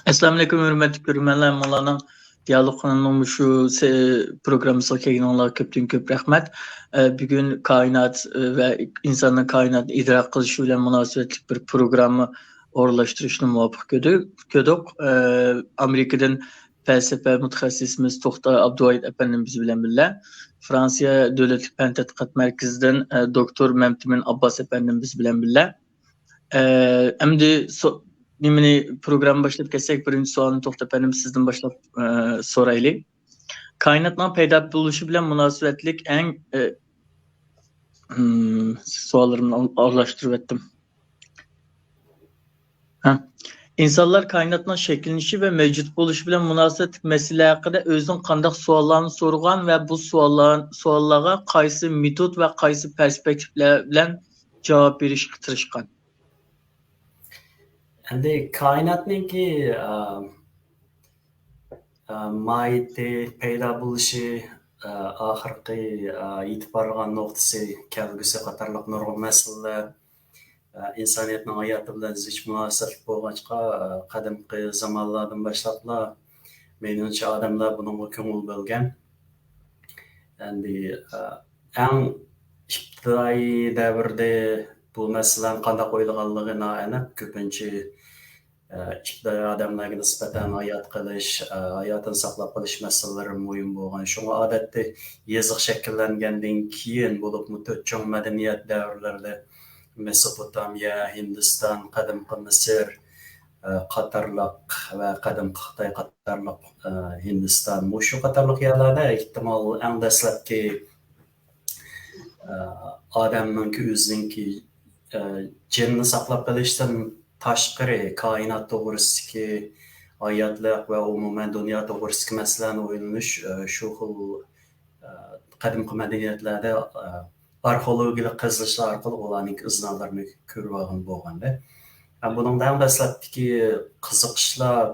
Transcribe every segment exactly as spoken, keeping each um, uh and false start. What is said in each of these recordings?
ئەسسالامۇئەلەيكۇم، ھۆرمەتلىك كۆرۈرمەنلەر، ھەممىڭلارنىڭ دىيالوگ قانىلىنىڭ مۇشۇ سې-، پروگراممىسىغا كەلگىنىڭلارغا كۆپتىن كۆپ رەھمەت. ئە، بۈگۈن كائىنات، ئە، ۋە ئىنساننىڭ كائىناتنى ئىدراك قىلىشى بىلەن مۇناسىۋەتلىك بىر پروگرامما ئورۇنلاشتۇرۇشنى مۇۋاپىق كۆردۇق، كۆردۇق. ئە، ئامېرىكىدىن پەلسەپە مۇتەخەسسىسىمىز توختار ئابدۇۋاھىت ئەپەندىم بىز بىلەن بىللە. فرانسىيە دۆلەتلىك پەن تەتقىقات مەركىزىدىن، ئە، دوكتور مەمتىمىن ئابباس ئەپەندىم بىز بىلەن بىللە. ئە، ئەمدى سو-، نېمىنى، پروگرامما باشلاپ كەتسەك، بىرىنچى سوئالنى توختار ئەپەندىم سىزدىن باشلاپ، ئە، سورايلى. كائىناتنىڭ پەيدا بولۇشى بىلەن مۇناسىۋەتلىك ئەڭ، ئە، ھىم، سوئاللىرىمنى ئال-، ئارىلاشتۇرۇۋەتتىم. ھە. ئىنسانلار كائىناتنىڭ شەكىللىنىشى ۋە مەۋجۇت بولۇشى بىلەن مۇناسىۋەتلىك مەسىلە ھەققىدە ئۆزىدىن قانداق سوئاللارنى سورىغان ۋە بۇ سوئاللار، سوئاللارغا قايسى مېتود ۋە قايسى پەرسپېكتىپلار بىلەن جاۋاب بېرىشكە تىرىشقان؟ ئەمدى كائىناتنىڭكى، ئا، ئا، ماھىيىتى، پەيدا بولۇشى، ئا، ئاخىرقى، ئا، يېتىپ بارىدىغان نۇقتىسى، كەلگۈسى قاتارلىق نۇرغۇن مەسىلىلەر، ئا، ئىنسانىيەتنىڭ ھاياتى بىلەن زىچ مۇناسىۋەتلىك بولغاچقا، ئا، قەدىمكى زامانلاردىن باشلاپلا، مېنىڭچە، ئادەملەر بۇنىڭغا كۆڭۈل بۆلگەن. ئەمدى، ئا، ئەڭ ئىپتىدائىي دەۋردە بۇ مەسىلىلەرنى قانداق ئويلىغانلىقى نائېنىق. كۆپىنچە، ئە، ئىپتىدائىي ئادەملەرگە نىسبەتەن ھايات قېلىش، ئە، ھاياتىنى ساقلاپ قېلىش مەسىلىلىرى مۇھىم بولغان. شۇڭا ئادەتتە يېزىق شەكىللەنگەندىن كېيىن، بولۇپمۇ تۆت چوڭ مەدەنىيەت دەۋرلىرىدە، مېسوپوتامىيە، ھىندىستان، قەدىمكى مىسىر، ئە، قاتارلىق ۋە قەدىمكى خىتاي قاتارلىق، ئە، ھىندىستان، مۇشۇ قاتارلىق يەرلەردە ئېھتىمال ئەڭ دەسلەپكى ئادەمنىڭكى ئۆزىنىڭكى، ئە، جېنىنى ساقلاپ قېلىشتىن تاشقىرى، كائىنات توغرىسىدىكى ھاياتلىق ۋە ئومۇمەن دۇنيا توغرىسىدىكى مەسىلىلەرنى ئويلىنىش، ئە، شۇ خىل، ئە، قەدىمكى مەدەنىيەتلەردە، ئە، ئارخېئولوگىيەلىك قېزىلىشلار ئارقىلىق ئۇلارنىڭكى ئىزنالىرىنى كۆرۈۋالغىلى بولغانىدى. ھەم بۇنىڭدا ئەڭ دەسلەپتىكى قىزىقىشلار،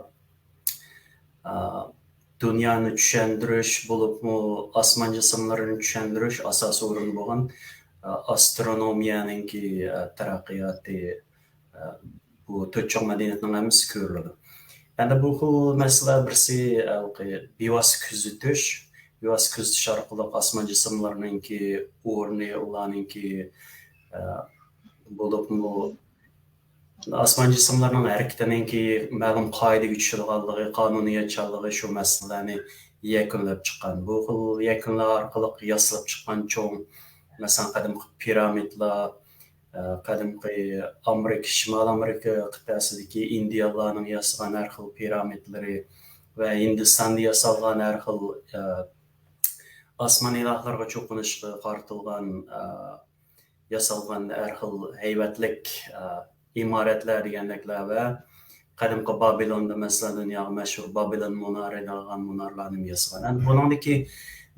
ئا، دۇنيانى چۈشەندۈرۈش، بولۇپمۇ ئاسمان جىسىملىرىنى چۈشەندۈرۈش ئاساسىي ئورۇندا بولغان، ئا، ئاسترونومىيەنىڭكى، ئا، تەرەققىياتى، ئا، بۇ تۆت چوڭ مەدەنىيەتنىڭ ھەممىسى كۆرۈلىدۇ. ئەمدى بۇ خىل مەسىلە بىرسى، ھېلىقى بىۋاسىتە كۆزىتىش، بىۋاسىتە كۆزىتىش ئارقىلىق ئاسمان جىسىملىرىنىڭكى ئورنى، ئۇلارنىڭكى، ئا، بولۇپمۇ ئاسمان جىسىملىرىنىڭ ھەرىكىتىنىڭكى مەلۇم قائىدىگە چۈشىدىغانلىقى، قانۇنىيەتچانلىقى، شۇ مەسىلىلەرنى يەكۈنلەپ چىققان. بۇ خىل يەكۈنلەر ئارقىلىق ياسىلىپ چىققان چوڭ، مەسىلەن، قەدىمكى پىرامىدلار، ئە، قەدىمكى ئامېرىكا، شىمالىي ئامېرىكا قىتئەسىدىكى ئىندىيانلارنىڭ ياسىغان ھەر خىل پىرامىدلىرى ۋە ھىندىستاندا ياسالغان ھەر خىل، ئە، ئاسمان ئىلاھلىرىغا چوقۇنۇشقا قارىتىلغان، ئە، ياسالغان ھەر خىل ھەيۋەتلىك، ئە، ئىمارەتلەر دېگەندەكلەر ۋە قەدىمكى بابىلوندا، مەسىلەن، دۇنياغا مەشھۇر بابىلون مۇنارى دەيدىغان مۇنارلارنى ياسىغان. ئەمدى بۇنىڭدىكى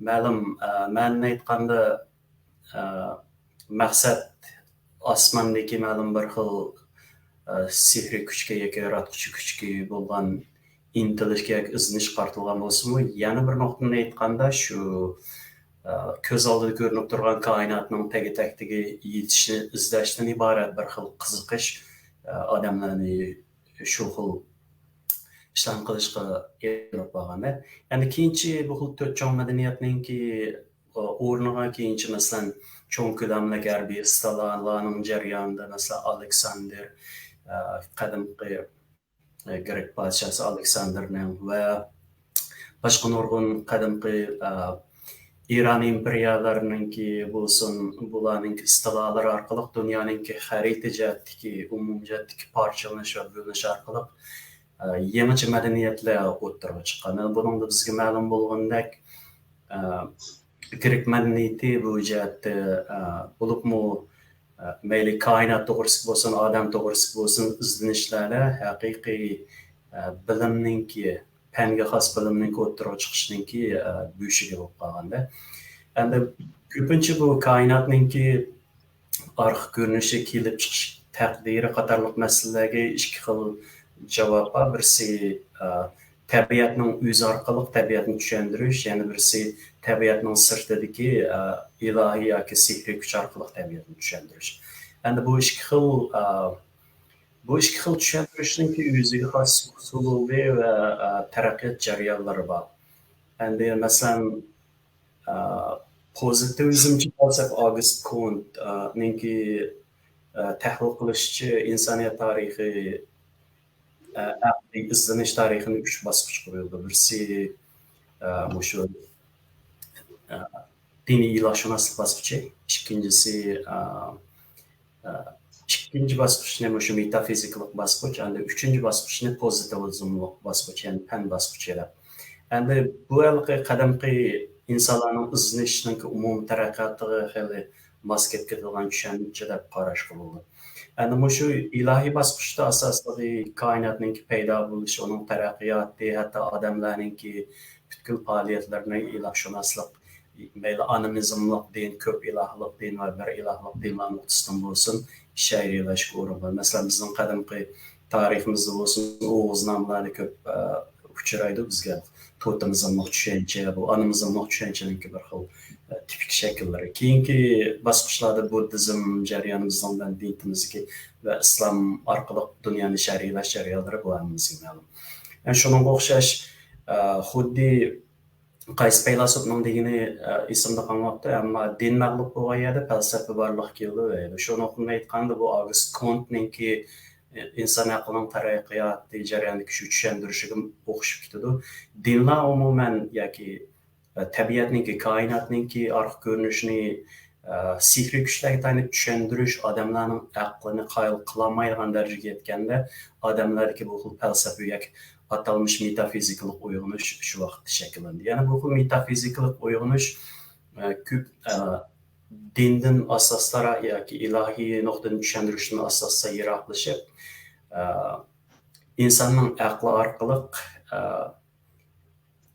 مەلۇم، ئە، مەنىنى ئېيتقاندا، ئە، مەقسەت ئاسماندىكى مەلۇم بىر خىل، ئە، سېھرىي كۈچكە ياكى ياراتقۇچى كۈچكە بولغان ئىنتىلىشكە ياكى ئىزدىنىشكە قارىتىلغان بولسىمۇ، يەنە بىر نۇقتىنى ئېيتقاندا، شۇ، ئە، كۆز ئالدىدا كۆرۈنۈپ تۇرغان كائىناتنىڭ تەگە-تەكتىگە يېتىشنى ئىزدەشتىن ئىبارەت بىر خىل قىزىقىش، ئە، ئادەملەرنى شۇ خىل ئىشلارنى قىلىشقا ئېلىپ بارغان. ئەمدى كېيىنچە بۇ خىل تۆت چوڭ مەدەنىيەتنىڭكى، ئە، ئورنىغا كېيىنچە، مەسىلەن، چوڭ كۆلەملىك ھەربىي ئىستىلالارنىڭ جەريانىدا، مەسىلەن، ئالېكساندىر، ئە، قەدىمكى ئە، گرېك پادىشاھسى ئالېكساندىرنىڭ ۋە باشقا نۇرغۇن قەدىمكى، ئە، ئىران ئىمپېرىيەلىرىنىڭكى بولسۇن، بۇلارنىڭكى ئىستىلالىرى ئارقىلىق دۇنيانىڭكى خەرىتە جەھەتتىكى، ئومۇمىي جەھەتتىكى پارچىلىنىش ۋە بۆلۈنۈش ئارقىلىق، ئە، يېڭىچە مەدەنىيەتلەر ئوتتۇرىغا چىققان. بۇنىڭدا بىزگە مەلۇم بولغىنىدەك، ئە، گرېك مەدەنىيىتى بۇ جەھەتتە، ئە، بولۇپمۇ، ئە، مەيلى كائىنات توغرىسىدا بولسۇن، ئادەم توغرىسىدا بولسۇن، ئىزدىنىشلەردە ھەقىقىي، ئە، بىلىمنىڭكى، پەنگە خاس بىلىمنىڭكى ئوتتۇرىغا چىقىشىنىڭكى، ئە، بۆشۈكى بولۇپ قالغاندا. ئەمدى كۆپىنچە بۇ كائىناتنىڭكى ئارقا كۆرۈنۈشى، كېلىپ چىقىش تەقدىرى قاتارلىق مەسىلىلەرگە ئىككى خىل جاۋاب بار. بىرسى، ئە، تەبىئەتنىڭ ئۆزى ئارقىلىق تەبىئەتنى چۈشەندۈرۈش، يەنە بىرسى تەبىئەتنىڭ سىرتىدىكى، ئە، ئىلاھىي ياكى سېھرىي كۈچ ئارقىلىق تەبىئەتنى چۈشەندۈرۈش. ئەمدى بۇ ئىككى خىل، ئە، بۇ ئىككى خىل چۈشەندۈرۈشنىڭكى ئۆزىگە خاس ئۇسلۇبى ۋە، ئە، تەرەققىيات جەريانلىرى بار. ئەمدى، مەسىلەن، ئە، پوزىتىۋىزمچى پەلسەپە ئاگۇست كونت، ئە، نىڭكى، ئە، تەھلىل قىلىشىچە ئىنسانىيەت تارىخى، ئە، ئەقلىي ئىزدىنىش تارىخىنى ئۈچ باسقۇچقا بۆلىدۇ. بىرسى، ئە، مۇشۇ، ئە، دىنىي ئىلاھشۇناسلىق باسقۇچى، ئىككىنچىسى، ئە، ئىككىنچى باسقۇچنى مۇشۇ مېتافىزىكىلىق باسقۇچ، ئەمدى ئۈچىنچى باسقۇچنى پوزىتىۋىزملىق باسقۇچ، يەنى پەن باسقۇچى دەپ. ئەمدى بۇ ھېلىقى قەدىمكى ئىنسانلارنىڭ ئىزدىنىشىنىڭكى ئومۇمىي تەرەققىياتىغا خېلى ماس كېلىپ كېتىدىغان چۈشەنچە دەپ قاراشقا بولىدۇ. ئەمدى مۇشۇ ئىلاھىي باسقۇچتا ئاساسلىقى كائىناتنىڭكى پەيدا بولۇشى، ئۇنىڭ تەرەققىياتى، ھەتتا ئادەملەرنىڭكى پۈتكۈل پائالىيەتلىرىنى ئىلاھشۇناسلىق، مەيلى ئانىمىزملىق دىن، كۆپ ئىلاھلىق دىن ۋە بىر ئىلاھلىق دىنلار نۇقتىسىدىن بولسۇن، شەرھلەشكە ئۇرۇنغان. مەسىلەن، بىزنىڭ قەدىمكى تارىخىمىزدا بولسۇن، ئوغۇزنامىلاردا كۆپ، ئە، ئۇچرايدۇ بىزگە. توتېمىزملىق چۈشەنچە، بۇ ئانىمىزملىق چۈشەنچىنىڭكى بىر خىل، ئە، تىپىك شەكىللىرى. كېيىنكى باسقۇچلاردا بۇددىزم جەريانى، بىزنىڭ مەدەنىيىتىمىزدىكى ۋە ئىسلام ئارقىلىق دۇنيانى شەرھلەش جەريانلىرى بۇ ھەممىمىزگە مەلۇم. يەنى شۇنىڭغا ئوخشاش، ئە، خۇددى قايسى پەيلاسوپنىڭ دېگىنى، ئە، ئېسىمدە قالماپتۇ، ئەمما دىن مەغلۇپ بولغان يەردە پەلسەپە بارلىققا كېلىدۇ دەيدۇ. شۇ نۇقتىدىن ئېيتقاندا، بۇ ئاگۇست كونتنىڭكى، ئە، ئىنسان ئەقلىنىڭ تەرەققىياتى جەريانىدىكى شۇ چۈشەندۈرۈشىگە ئوخشىشىپ كېتىدۇ. دىنلار ئومۇمەن ياكى، ئە، تەبىئەتنىڭكى، كائىناتنىڭكى ئارقا كۆرۈنۈشىنى، ئە، سېھرىي كۈچلەرگە تايىنىپ چۈشەندۈرۈش ئادەملەرنىڭ ئەقلىنى قايىل قىلالمايدىغان دەرىجىگە يەتكەندە، ئادەملەردىكى بۇ خىل پەلسەپىۋى ياكى ئاتالمىش مېتافىزىكىلىق ئويغىنىش شۇ ۋاقىتتا شەكىللەندى. يەنى بۇ خىل مېتافىزىكىلىق ئويغىنىش، ئە، كۆپ، ئە، دىندىن ئاساسلار ياكى ئىلاھىي نۇقتىدىن چۈشەندۈرۈشتىن ئاساستا يىراقلىشىپ، ئە، ئىنساننىڭ ئەقلى ئارقىلىق، ئە،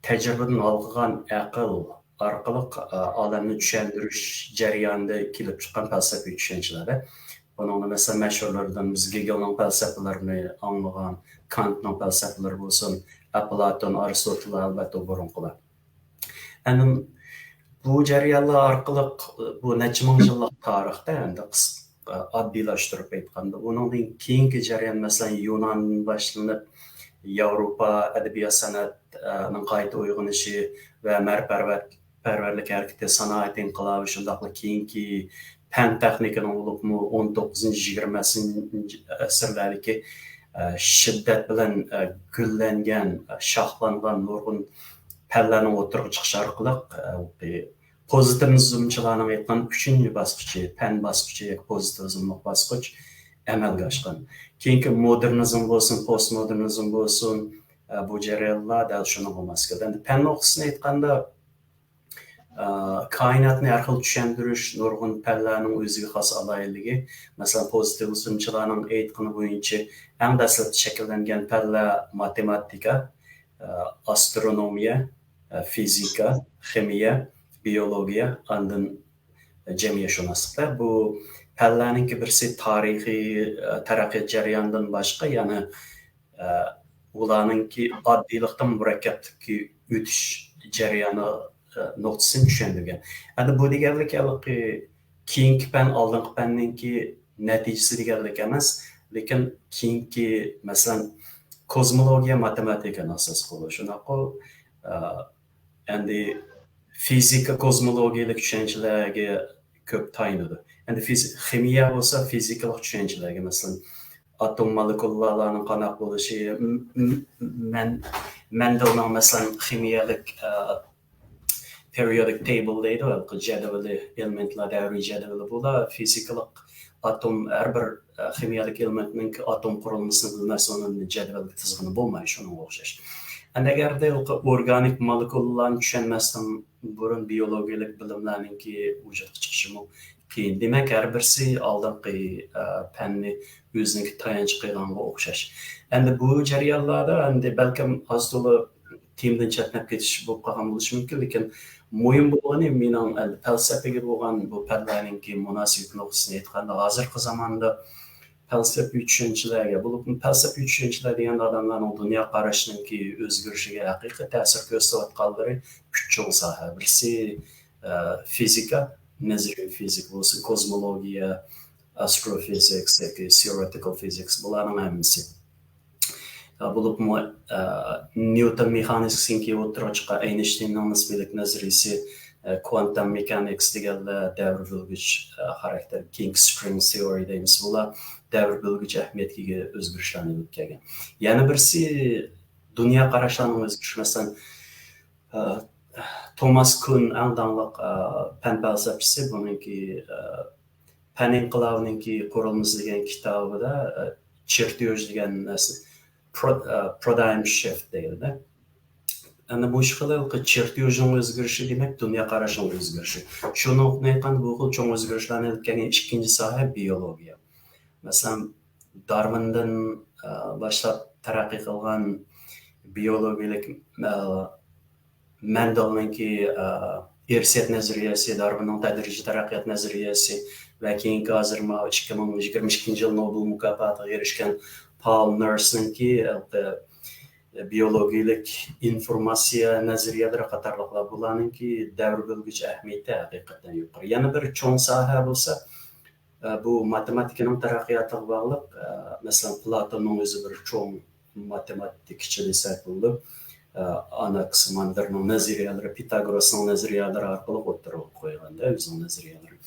تەجرىبىدىن ھالقىغان ئەقىل ئارقىلىق، ئە، ئالەمنى چۈشەندۈرۈش جەريانىدا كېلىپ چىققان پەلسەپىۋى چۈشەنچىلەردە. بۇنىڭدا، مەسىلەن، مەشھۇرلىرىدىن بىز گېگېلنىڭ پەلسەپىلىرىنى ئاڭلىغان، كانتنىڭ پەلسەپىلىرى بولسۇن، ئەپلاتون، ئارستوتېل، ئەلۋەتتە، بۇرۇنقىلار. ئەمدى بۇ جەريانلار ئارقىلىق، بۇ نەچچە مىڭ يىللىق تارىختا، ئەمدى قىس-، ئاددىيلاشتۇرۇپ ئېيتقاندا، ئۇنىڭدىن كېيىنكى جەريان، مەسىلەن، يۇناندىن باشلىنىپ، ياۋروپا ئەدەبىيات سەنئەتنىڭ قايتا ئويغىنىشى ۋە مەرىپەتپەرۋەرلىك ھەرىكىتى، سانائەت ئىنقىلابى، شۇنداقلا كېيىنكى پەن تېخنىكىنىڭ، بولۇپمۇ ئون توققۇزىنچى، يىگىرمىنچى ئەسىرلەردىكى، ئە، شىددەت بىلەن، ئە، گۈللەنگەن، ئە، شاخلانغان نۇرغۇن پەنلەرنىڭ ئوتتۇرىغا چىقىشى ئارقىلىق، ئە، پوزىتىۋىزمچىلارنىڭ ئېيتقان ئۈچىنچى باسقۇچى، پەن باسقۇچى ياكى پوزىتىۋىزملىق باسقۇچ ئەمەلگە ئاشقان. كېيىنكى مودېرنىزم بولسۇن، پوستمودېرنىزم بولسۇن، ئە، بۇ جەريانلار دەل شۇنىڭغا ماس كېلىدۇ. ئەمدى پەن نۇقتىسىدىن ئېيتقاندا، ئە، كائىناتنى ھەر خىل چۈشەندۈرۈش نۇرغۇن پەنلەرنىڭ ئۆزىگە خاس ئالاھىدىلىكى. مەسىلەن، پوزىتىۋىزمچىلارنىڭ ئېيتقىنى بويىچە، ئەڭ دەسلەپتە شەكىللەنگەن پەنلەر ماتېماتىكا، ئە، ئاسترونومىيە، ئە، فىزىكا، خىمىيە، بىيولوگىيە، ئاندىن جەمئىيەتشۇناسلىقتا. بۇ پەنلەرنىڭكى بىرسى تارىخىي، ئە، تەرەققىيات جەريانىدىن باشقا، يەنە، ئە، ئۇلارنىڭكى ئاددىيلىقتىن مۇرەككەپلىككە ئۆتۈش جەريانى، ئە، نۇقتىسىنى چۈشەندۈرگەن. ئەمدى بۇ دېگەنلىك، ھېلىقى كېيىنكى پەن ئالدىنقى پەننىڭكى نەتىجىسى دېگەنلىك ئەمەس، لېكىن كېيىنكى، مەسىلەن، كوزمولوگىيە ماتېماتىكىنى ئاساس قىلىدۇ. شۇنداققۇ، ئە، ئەمدى فىزىكا كوزمولوگىيەلىك چۈشەنچىلەرگە كۆپ تايىنىدۇ. ئەمدى فىز-، خىمىيە بولسا فىزىكىلىق چۈشەنچىلەرگە، مەسىلەن، ئاتوم مولېكۇلالارنىڭ قانداق بولۇشى، م-، م-، مەن-، مەندېلنىڭ، مەسىلەن، خىمىيەلىك، ئە، پېرىيودىك تېبىل دەيدۇ، ھېلىقى جەدۋىلى، ئېلېمېنتلار دەۋرىي جەدۋىلى، بۇلار فىزىكىلىق ئاتوم، ھەر بىر، ئە، خىمىيەلىك ئېلېمېنتنىڭكى ئاتوم قۇرۇلمىسىنى بىلمەس، ئۇنىڭ جەدۋەلگە تىزغىنى بولمايدۇ، شۇنىڭغا ئوخشاش. ئەمدى ئەگەردە ھېلىقى ئورگانىك مولېكۇلىلارنى چۈشەنمەستىن بۇرۇن بىيولوگىيەلىك بىلىملەرنىڭكى ۋۇجۇدقا چىقىشىمۇ قىيىن. دېمەك، ھەر بىرسى ئالدىنقى، ئە، پەننى ئۆزىنىڭكى تايانچ قىلغانغا ئوخشاش. ئەمدى بۇ جەريانلاردا ئەمدى بەلكىم ئاز تولا تېمىدىن چەتنەپ كېتىش بولۇپ قالغان بولۇشى مۇمكىن، لېكىن مۇھىم بولغىنى مېنىڭ ئەمدى پەلسەپىگە بولغان بۇ پەنلەرنىڭكى مۇناسىۋىتى نۇقتىسىدىن ئېيتقاندا، ھازىرقى زاماندا پەلسەپىۋى چۈشەنچىلەرگە، بولۇپمۇ پەلسەپىۋى چۈشەنچىلەر دېگەندە ئادەملەرنىڭ دۇنيا قارىشىنىڭكى ئۆزگىرىشىگە ھەقىقىي تەسىر كۆرسىتىۋاتقانلىرى ئۈچ چوڭ ساھە. بىرسى، ئە، فىزىكا، نەزەرىيە فىزىكا بولسۇن، كوزمولوگىيە، ئاستروفىزىكس ياكى تېئورېتىكال فىزىكس، بۇلارنىڭ ھەممىسى. ئە، بولۇپمۇ، ئە، نيۇتون مېخانىكىسىنىڭكى ئوتتۇرىغا چىققان ئەينىشتىيننىڭ نىسپىيلىك نەزەرىيىسى، ئە، كۋانتام مېخانىكس دېگەنلەر دەۋر بۆلگۈچ، ئە، خاراكتېر، كېيىنكى سترىڭ تېئورىي دەيمىز، بۇلار دەۋر بۆلگۈچ ئەھمىيەتكە ئىگە ئۆزگىرىشلەرنى ئېلىپ كەلگەن. يەنە بىرسى دۇنيا قاراشلارنىڭ ئۆزگىرىشى. مەسىلەن، ئە، توماس كۇن ئەڭ داڭلىق، ئە، پەن پەلسەپىچىسى، بۇنىڭكى، ئە، پەن ئىنقىلابىنىڭكى قۇرۇلمىسى دېگەن كىتابىدا، ئە، چېرتيوژ دېگەن نەرسە، پرو-، ئە، پارادايم شىفت دەيدۇ. ئەنە مۇشۇ خىلقى چېرتيوژنىڭ ئۆزگىرىشى، دېمەك، دۇنيا قاراشنىڭ ئۆزگىرىشى. شۇنىڭ ئېيتقاندا، بۇ خىل چوڭ ئۆزگىرىشلەرنى ئېلىپ كەلگەن ئىككىنچى ساھە بىيولوگىيە. مەسىلەن، دارۋىندىن، ئە، باشلاپ تەرەققىي قىلغان بىيولوگىيەلىك، ئە، مەندېلنىڭكى، ئە، ئىرسىيەت نەزەرىيەسى، دارۋىننىڭ تەدرىجىي تەرەققىيات نەزەرىيەسى ۋە كېيىنكى ھازىر ماۋۇ ئىككى مىڭ يىگىرمە ئىككىنچى يىل نوبېل مۇكاپاتىغا ئېرىشكەن پال نېرسنىڭكى، ئە، بىيولوگىيەلىك ئىنفورماتسىيە نەزەرىيەلىرى قاتارلىقلار، بۇلارنىڭكى دەۋر بۆلگۈچ ئەھمىيىتى ھەقىقەتەن يۇقىرى. يەنە بىر چوڭ ساھە بولسا، ئە، بۇ ماتېماتىكىنىڭ تەرەققىياتىغا باغلىق. ئە، مەسىلەن، پلاتوننىڭ ئۆزى بىر چوڭ ماتېماتىكىچى دېسەك بولىدۇ. ئە، ئاناكسىماندېرنىڭ نەزەرىيەلىرى، پىتاگوراسنىڭ نەزەرىيەلىرى ئارقىلىق ئوتتۇرىغا قويغاندا ئۆزىنىڭ نەزەرىيەلىرىنى.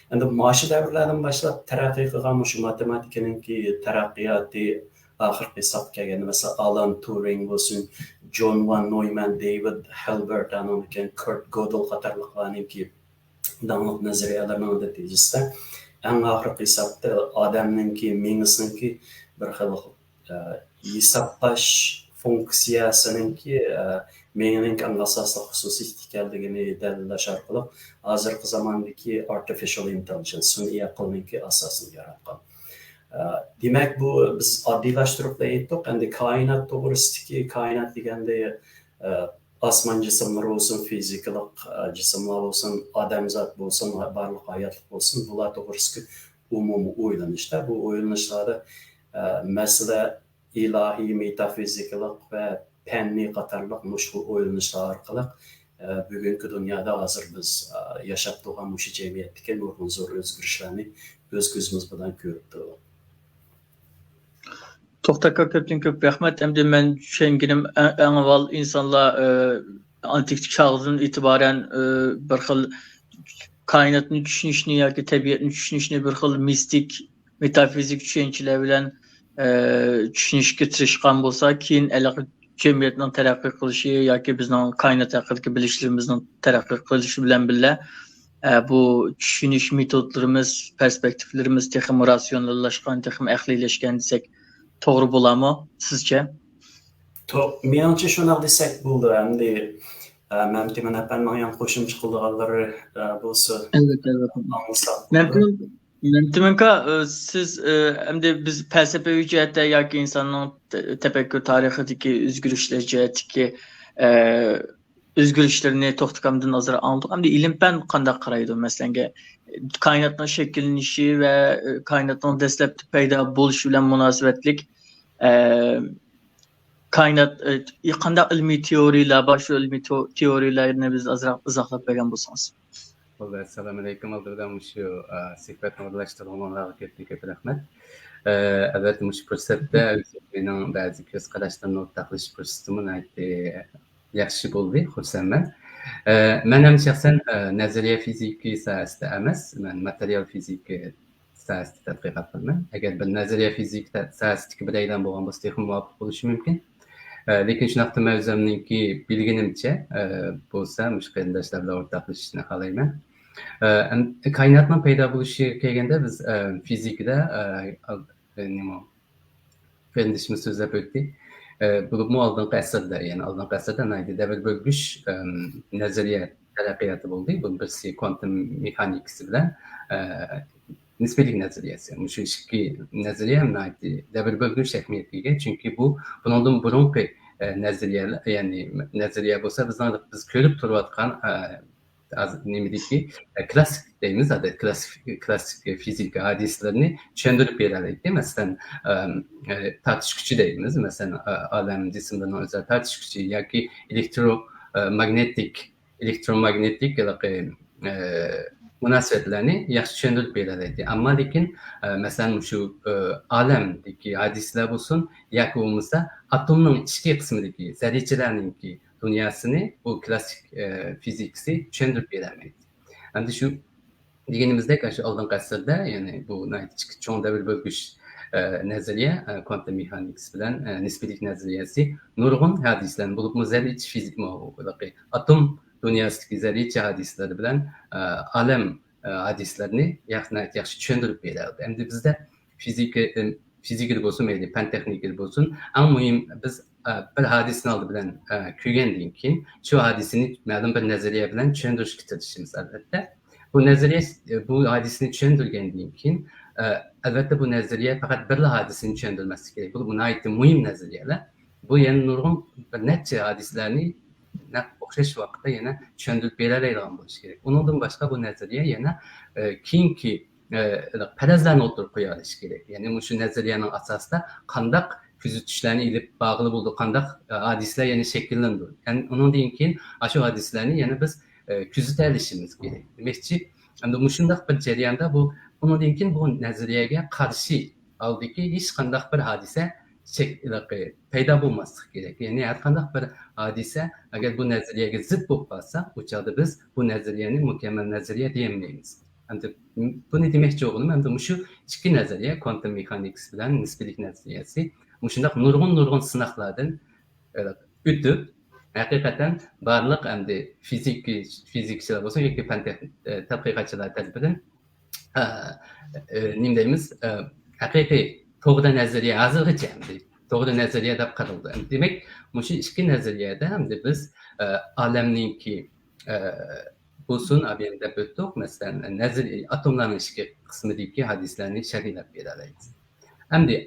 ئەمدى مۇشۇ دەۋرلەردىن باشلاپ تەرەققىي قىلغان مۇشۇ ماتېماتىكىنىڭكى تەرەققىياتى ئاخىرقى ھېسابقا كەلگەندە، مەسىلەن، ئالان تۇرىڭ بولسۇن، جون ۋان نويمان، دېۋىد ھېلبېرت، ئانىڭدىن كېيىن كۇرت گودېل قاتارلىقلارنىڭكى داڭلىق نەزەرىيەلەرنىڭ نەتىجىسىدە، ئەڭ ئاخىرقى ھېسابتا ئادەمنىڭكى مېڭىسىنىڭكى بىر خىل، ئە، ھېسابلاش فۇنكسىيەسىنىڭكى، ئە، مېڭىنىڭكى ئەڭ ئاساسلىق خۇسۇسىيىتى ئىكەنلىكىنى دەلىللەش ئارقىلىق، ھازىرقى زاماندىكى ئارتىفىشال ئىنتېللىجېنس، سۈنئىي ئەقىلنىڭكى ئاساسىنى ياراتقان. ئە، دېمەك، بۇ بىز ئاددىيلاشتۇرۇپلا ئېيتتۇق. ئەمدى كائىنات توغرىسىدىكى، كائىنات دېگەندە، ئە، ئاسمان جىسىملىرى بولسۇن، فىزىكىلىق، ئە، جىسىملار بولسۇن، ئادەمزات بولسۇن، بارلىق ھاياتلىق بولسۇن، بۇلار توغرىسىدىكى ئومۇمىي ئويلىنىشتا، بۇ ئويلىنىشلاردا، ئە، مەسىلە ئىلاھىي، مېتافىزىكىلىق ۋە پەننىي قاتارلىق مۇشۇ خىل ئويلىنىشلار ئارقىلىق، ئە، بۈگۈنكى دۇنيادا ھازىر بىز، ئە، ياشاپ تۇرغان مۇشۇ جەمئىيەتتىكى نۇرغۇن زور ئۆزگىرىشلەرنى ئۆز كۆزىمىز بىلەن كۆرۈپ تۇردۇق. توختى ئاكا، كۆپتىن كۆپ رەھمەت. ئەمدى مەن چۈشەنگىنىم، ئە-، ئەڭ ئاۋۋال ئىنسانلار، ئە، ئانتىك چاغدىن ئېتىبارەن، ئە، بىر خىل كائىناتنى چۈشىنىشنى ياكى تەبىئەتنى چۈشىنىشنى بىر خىل مىستىك، مېتافىزىك چۈشەنچىلەر بىلەن، ئە، چۈشىنىشكە تىرىشقان بولسا، كېيىن ھېلىقى جەمئىيەتنىڭ تەرەققىي قىلىشى ياكى بىزنىڭ كائىنات ھەققىدىكى بىلىشلىرىمىزنىڭ تەرەققىي قىلىشى بىلەن بىللە، ئە، بۇ چۈشىنىش مېتودلىرىمىز، پېرسپېكتىپلىرىمىز تېخىمۇ راتسىيوناللاشقان، تېخىمۇ ئەقلىيلەشكەن دېسەك توغرا بولارمۇ سىزچە؟ تو-، مېنىڭچە شۇنداق دېسەك بولىدۇ. ئەمدى، ئە، مەمتىمىن ئەپەندىنىڭ يەنە قوشۇمچە قىلىدىغانلىرى، ئە، بولسا، ئەلۋەتتە، ئەلۋەتتە. ئاڭلىساق. مەمتىمىن، مەمتىمىن ئاكا، ئە، سىز، ئە، ئەمدى بىز پەلسەپىۋى جەھەتتە ياكى ئىنساننىڭ تە-، تەپەككۇر تارىخىدىكى ئۆزگىرىشلەر جەھەتتىكى، ئە، ئۆزگىرىشلىرىنى توختى ئاكامدىن ئازراق ئاڭلىدۇق. ئەمدى ئىلىم پەن قانداق قارايدۇ؟ مەسىلەنگە، كائىناتنىڭ شەكىللىنىشى ۋە، ئە، كائىناتنىڭ دەسلەپتە پەيدا بولۇشى بىلەن مۇناسىۋەتلىك، ئە، كائىنات، ئە، قانداق ئىلمىي تېئورىيەلەر بار؟ شۇ ئىلمىي تو-، تېئورىيەلەرنى بىز ئازراق ئىزاھلاپ بەرگەن بولسىڭىز. بولدى، ئەسسالامۇئەلەيكۇم. ئالدى بىلەن مۇشۇ، ئە، سۆھبەتنى ئورۇنلاشتۇرغىنىڭلارغا كۆپتىن كۆپ رەھمەت. ئە، ئەلۋەتتە، مۇشۇ پۇرسەتتە مېنىڭ بەزى كۆز قاراشلىرىمنى ئورتاقلىشىش پۇرسىتىمۇ ناھايىتى ياخشى بولدى، خۇرسەنمەن. ئە، مەن ھەم شەخسەن، ئە، نەزەرىيە فىزىكى ساھەسىدە ئەمەس، مەن ماتېرىيال فىزىكى ساھەسىدە تەتقىقات قىلىمەن. ئەگەر بىر نەزەرىيە فىزىكا ساھەسىدىكى بىرەيلەن بولغان بولسا، تېخىمۇ مۇۋاپىق بولۇشى مۇمكىن. ئە، لېكىن شۇنداقتىمۇ ئۆزۈمنىڭكى بىلگىنىمچە، ئە، بولسا مۇشۇ قېرىنداشلار بىلەن ئورتاقلىشىشنى خالايمەن. ئە، ئەم-، كائىناتنىڭ پەيدا بولۇشىغا كەلگەندە، بىز، ئە، فىزىكىدا، ئە، ئال-، ئە، نېمە، قېرىندىشىمىز سۆزلەپ ئۆتتى. ئە، بولۇپمۇ ئالدىنقى ئەسىردە، يەنى ئالدىنقى ئەسىردە ناھايىتى دەۋر بۆلگۈچ، ئەم، نەزەرىيە تەرەققىياتى بولدى. بۇ بىرسى كۋانتۇم مېخانىكىسى بىلەن، ئە، نىسپىيلىك نەزەرىيەسى. مۇشۇ ئىككى نەزەرىيە ناھايىتى دەۋر بۆلگۈچ ئەھمىيەتكە ئىگە. چۈنكى بۇ بۇنىڭدىن بۇرۇنقى، ئە، نەزەرىيەلەر، يەنى نەزەرىيە بولسا بىزنىڭ، بىز كۆرۈپ تۇرۇۋاتقان، ئە، ھازىر نېمىدىكى، ئە، كلاسسىك دەيمىز، ئادەت كلاسسىك، كلاسسىك فىزىكا ھادىسىلىرىنى چۈشەندۈرۈپ بېرەلەيتتى. مەسىلەن، ئەم، ئە، تارتىش كۈچى دەيمىز. مەسىلەن، ئە، ئادەم جىسىملىرىنىڭ ئۆزئارا تارتىش كۈچى ياكى ئېلېكترو، ئە، ماگنىتىك، ئېلېكتروماگنىتىك ھېلىقى، ئە، مۇناسىۋەتلەرنى ياخشى چۈشەندۈرۈپ بېرەلەيتتى. ئەمما لېكىن، ئە، مەسىلەن، مۇشۇ، ئە، ئالەمدىكى ھادىسىلەر بولسۇن ياكى بولمىسا ئاتومنىڭ ئىچكى قىسمىدىكى زەررىچىلەرنىڭكى دۇنياسىنى بۇ كلاسسىك، ئە، فىزىكىسى چۈشەندۈرۈپ بېرەلمەيدۇ. ئەمدى شۇ دېگىنىمىزدەك، ئاشۇ ئالدىنقى ئەسىردە، يەنى بۇ ناھايىتى ئىككى چوڭ دەۋر بۆلگۈچ، ئە، نەزەرىيە، ئە، كۋانتىم مېخانىكىسى بىلەن، ئە، نىسپىيلىك نەزەرىيەسى نۇرغۇن ھادىسىلەرنى، بولۇپمۇ زەررىچە فىزىك، ئاتوم دۇنياسىدىكى زەررىچە ھادىسىلەر بىلەن، ئە، ئالەم، ئە، ھادىسىلىرىنى ياخ-، ناھايىتى ياخشى چۈشەندۈرۈپ بېرەلىدى. ئەمدى بىزدە فىزىكا، ئىم، فىزىكىدا بولسۇن، مەيلى پەن تېخنىكىدا بولسۇن، ئەڭ مۇھىم بىز، ئە، بىر ھادىسىنى ئالدى بىلەن، ئە، كۆرگەندىن كېيىن، شۇ ھادىسىنى مەلۇم بىر نەزەرىيە بىلەن چۈشەندۈرۈشكە تىرىشىمىز، ئەلۋەتتە. بۇ نەزەرىيە، ئە، بۇ ھادىسىنى چۈشەندۈرگەندىن كېيىن، ئە، ئەلۋەتتە، بۇ نەزەرىيە پەقەت بىرلا ھادىسىنى چۈشەندۈرمەسلىكى كېرەك. بۇ ناھايىتى مۇھىم نەزەرىيەلەر. بۇ يەنە نۇرغۇن بىر نەچچە ھادىسىلەرنى نەق ئوخشاش ۋاقىتتا يەنە چۈشەندۈرۈپ بېرەلەيدىغان بولۇشى كېرەك. ئۇنىڭدىن باشقا بۇ نەزەرىيە يەنە، ئە، كېيىنكى، ئە، پەرەزلەرنى ئوتتۇرىغا قويالىشى كېرەك. يەنى مۇشۇ نەزەرىيەنىڭ ئاساسىدا قانداق كۆزىتىشلەرنى ئېلىپ بارغىلى بولىدۇ، قانداق، ئە، ھادىسىلەر يەنە شەكىللىنىدۇ. يەنى ئۇنىڭدىن كېيىن ئاشۇ ھادىسىلەرنى يەنە بىز، ئە، كۆزىتەلىشىمىز كېرەك. دېمەكچى، ئەمدى مۇشۇنداق بىر جەرياندا بۇ، ئۇنىڭدىن كېيىن بۇ نەزەرىيەگە قارشى ئالدىكى ھېچقانداق بىر ھادىسە شەك-، پەيدا بولماسلىقى كېرەك. يەنى ھەر قانداق بىر ھادىسە ئەگەر بۇ نەزەرىيەگە زىت بولۇپ قالسا، ئۇ چاغدا بىز بۇ نەزەرىيەنى مۇكەممەل نەزەرىيە دېيەلمەيمىز. ئەمدى بۇنى دېمەكچى بولغىنىم، ئەمدى مۇشۇ ئىككى نەزەرىيە، كۋانتىم مېخانىكىسى بىلەن نىسپىيلىك نەزەرىيەسى، مۇشۇنداق نۇرغۇن، نۇرغۇن سىناقلاردىن، ئە، ئۆتۈپ، ھەقىقەتەن بارلىق ئەمدى فىزىكا، فىزىكىچىلار بولسۇن ياكى پەن تېخ-، ئە، تەتقىقاتچىلار تەرىپىدىن، ئە، ئە، نېمە دەيمىز، ئە، ھەقىقىي توغرا نەزەرىيە ھازىرغىچە ئەمدى توغرا نەزەرىيە دەپ قارىلىدۇ. دېمەك، مۇشۇ ئىككى نەزەرىيەدە ئەمدى بىز، ئە، ئالەمنىڭكى، ئە، بولسۇن، ئابىيەن دەپ ئۆتتۇق. مەسىلەن، نەزەر-، ئاتوملارنىڭ ئىچكى قىسمىدىكى ھادىسىلەرنى شەرھلەپ بېرەلەيمىز. ئەمدى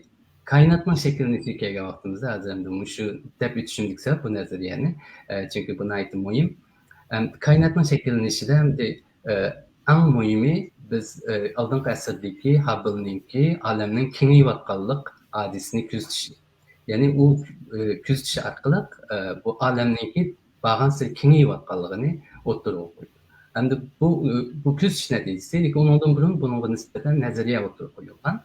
كائىناتنىڭ شەكىللىنىشىگە كەلگەن ۋاقتىمىزدا، ھازىر ئەمدى مۇشۇ دەپ ئۆتۈشۈمدىكى سەۋەب بۇ نەزەرىيەنى، ئە، چۈنكى بۇ ناھايىتى مۇھىم. ئەم، كائىناتنىڭ شەكىللىنىشىدە ئەمدى، ئە، ئەڭ مۇھىمى بىز، ئە، ئالدىنقى ئەسىردىكى ھاببلنىڭكى ئالەمنىڭ كېڭىيىۋاتقانلىق ھادىسىسىنى كۆزىتىشى. يەنى ئۇ، ئە، كۆزىتىش ئارقىلىق، ئە، بۇ ئالەمنىڭكى بارغانسېرى كېڭىيىۋاتقانلىقىنى ئوتتۇرىغا قويدى. ئەمدى بۇ، ئە، بۇ كۆزىتىش نەتىجىسى، لېكىن ئۇنىڭدىن بۇرۇن بۇنىڭغا نىسبەتەن نەزەرىيە ئوتتۇرىغا قويۇلغان.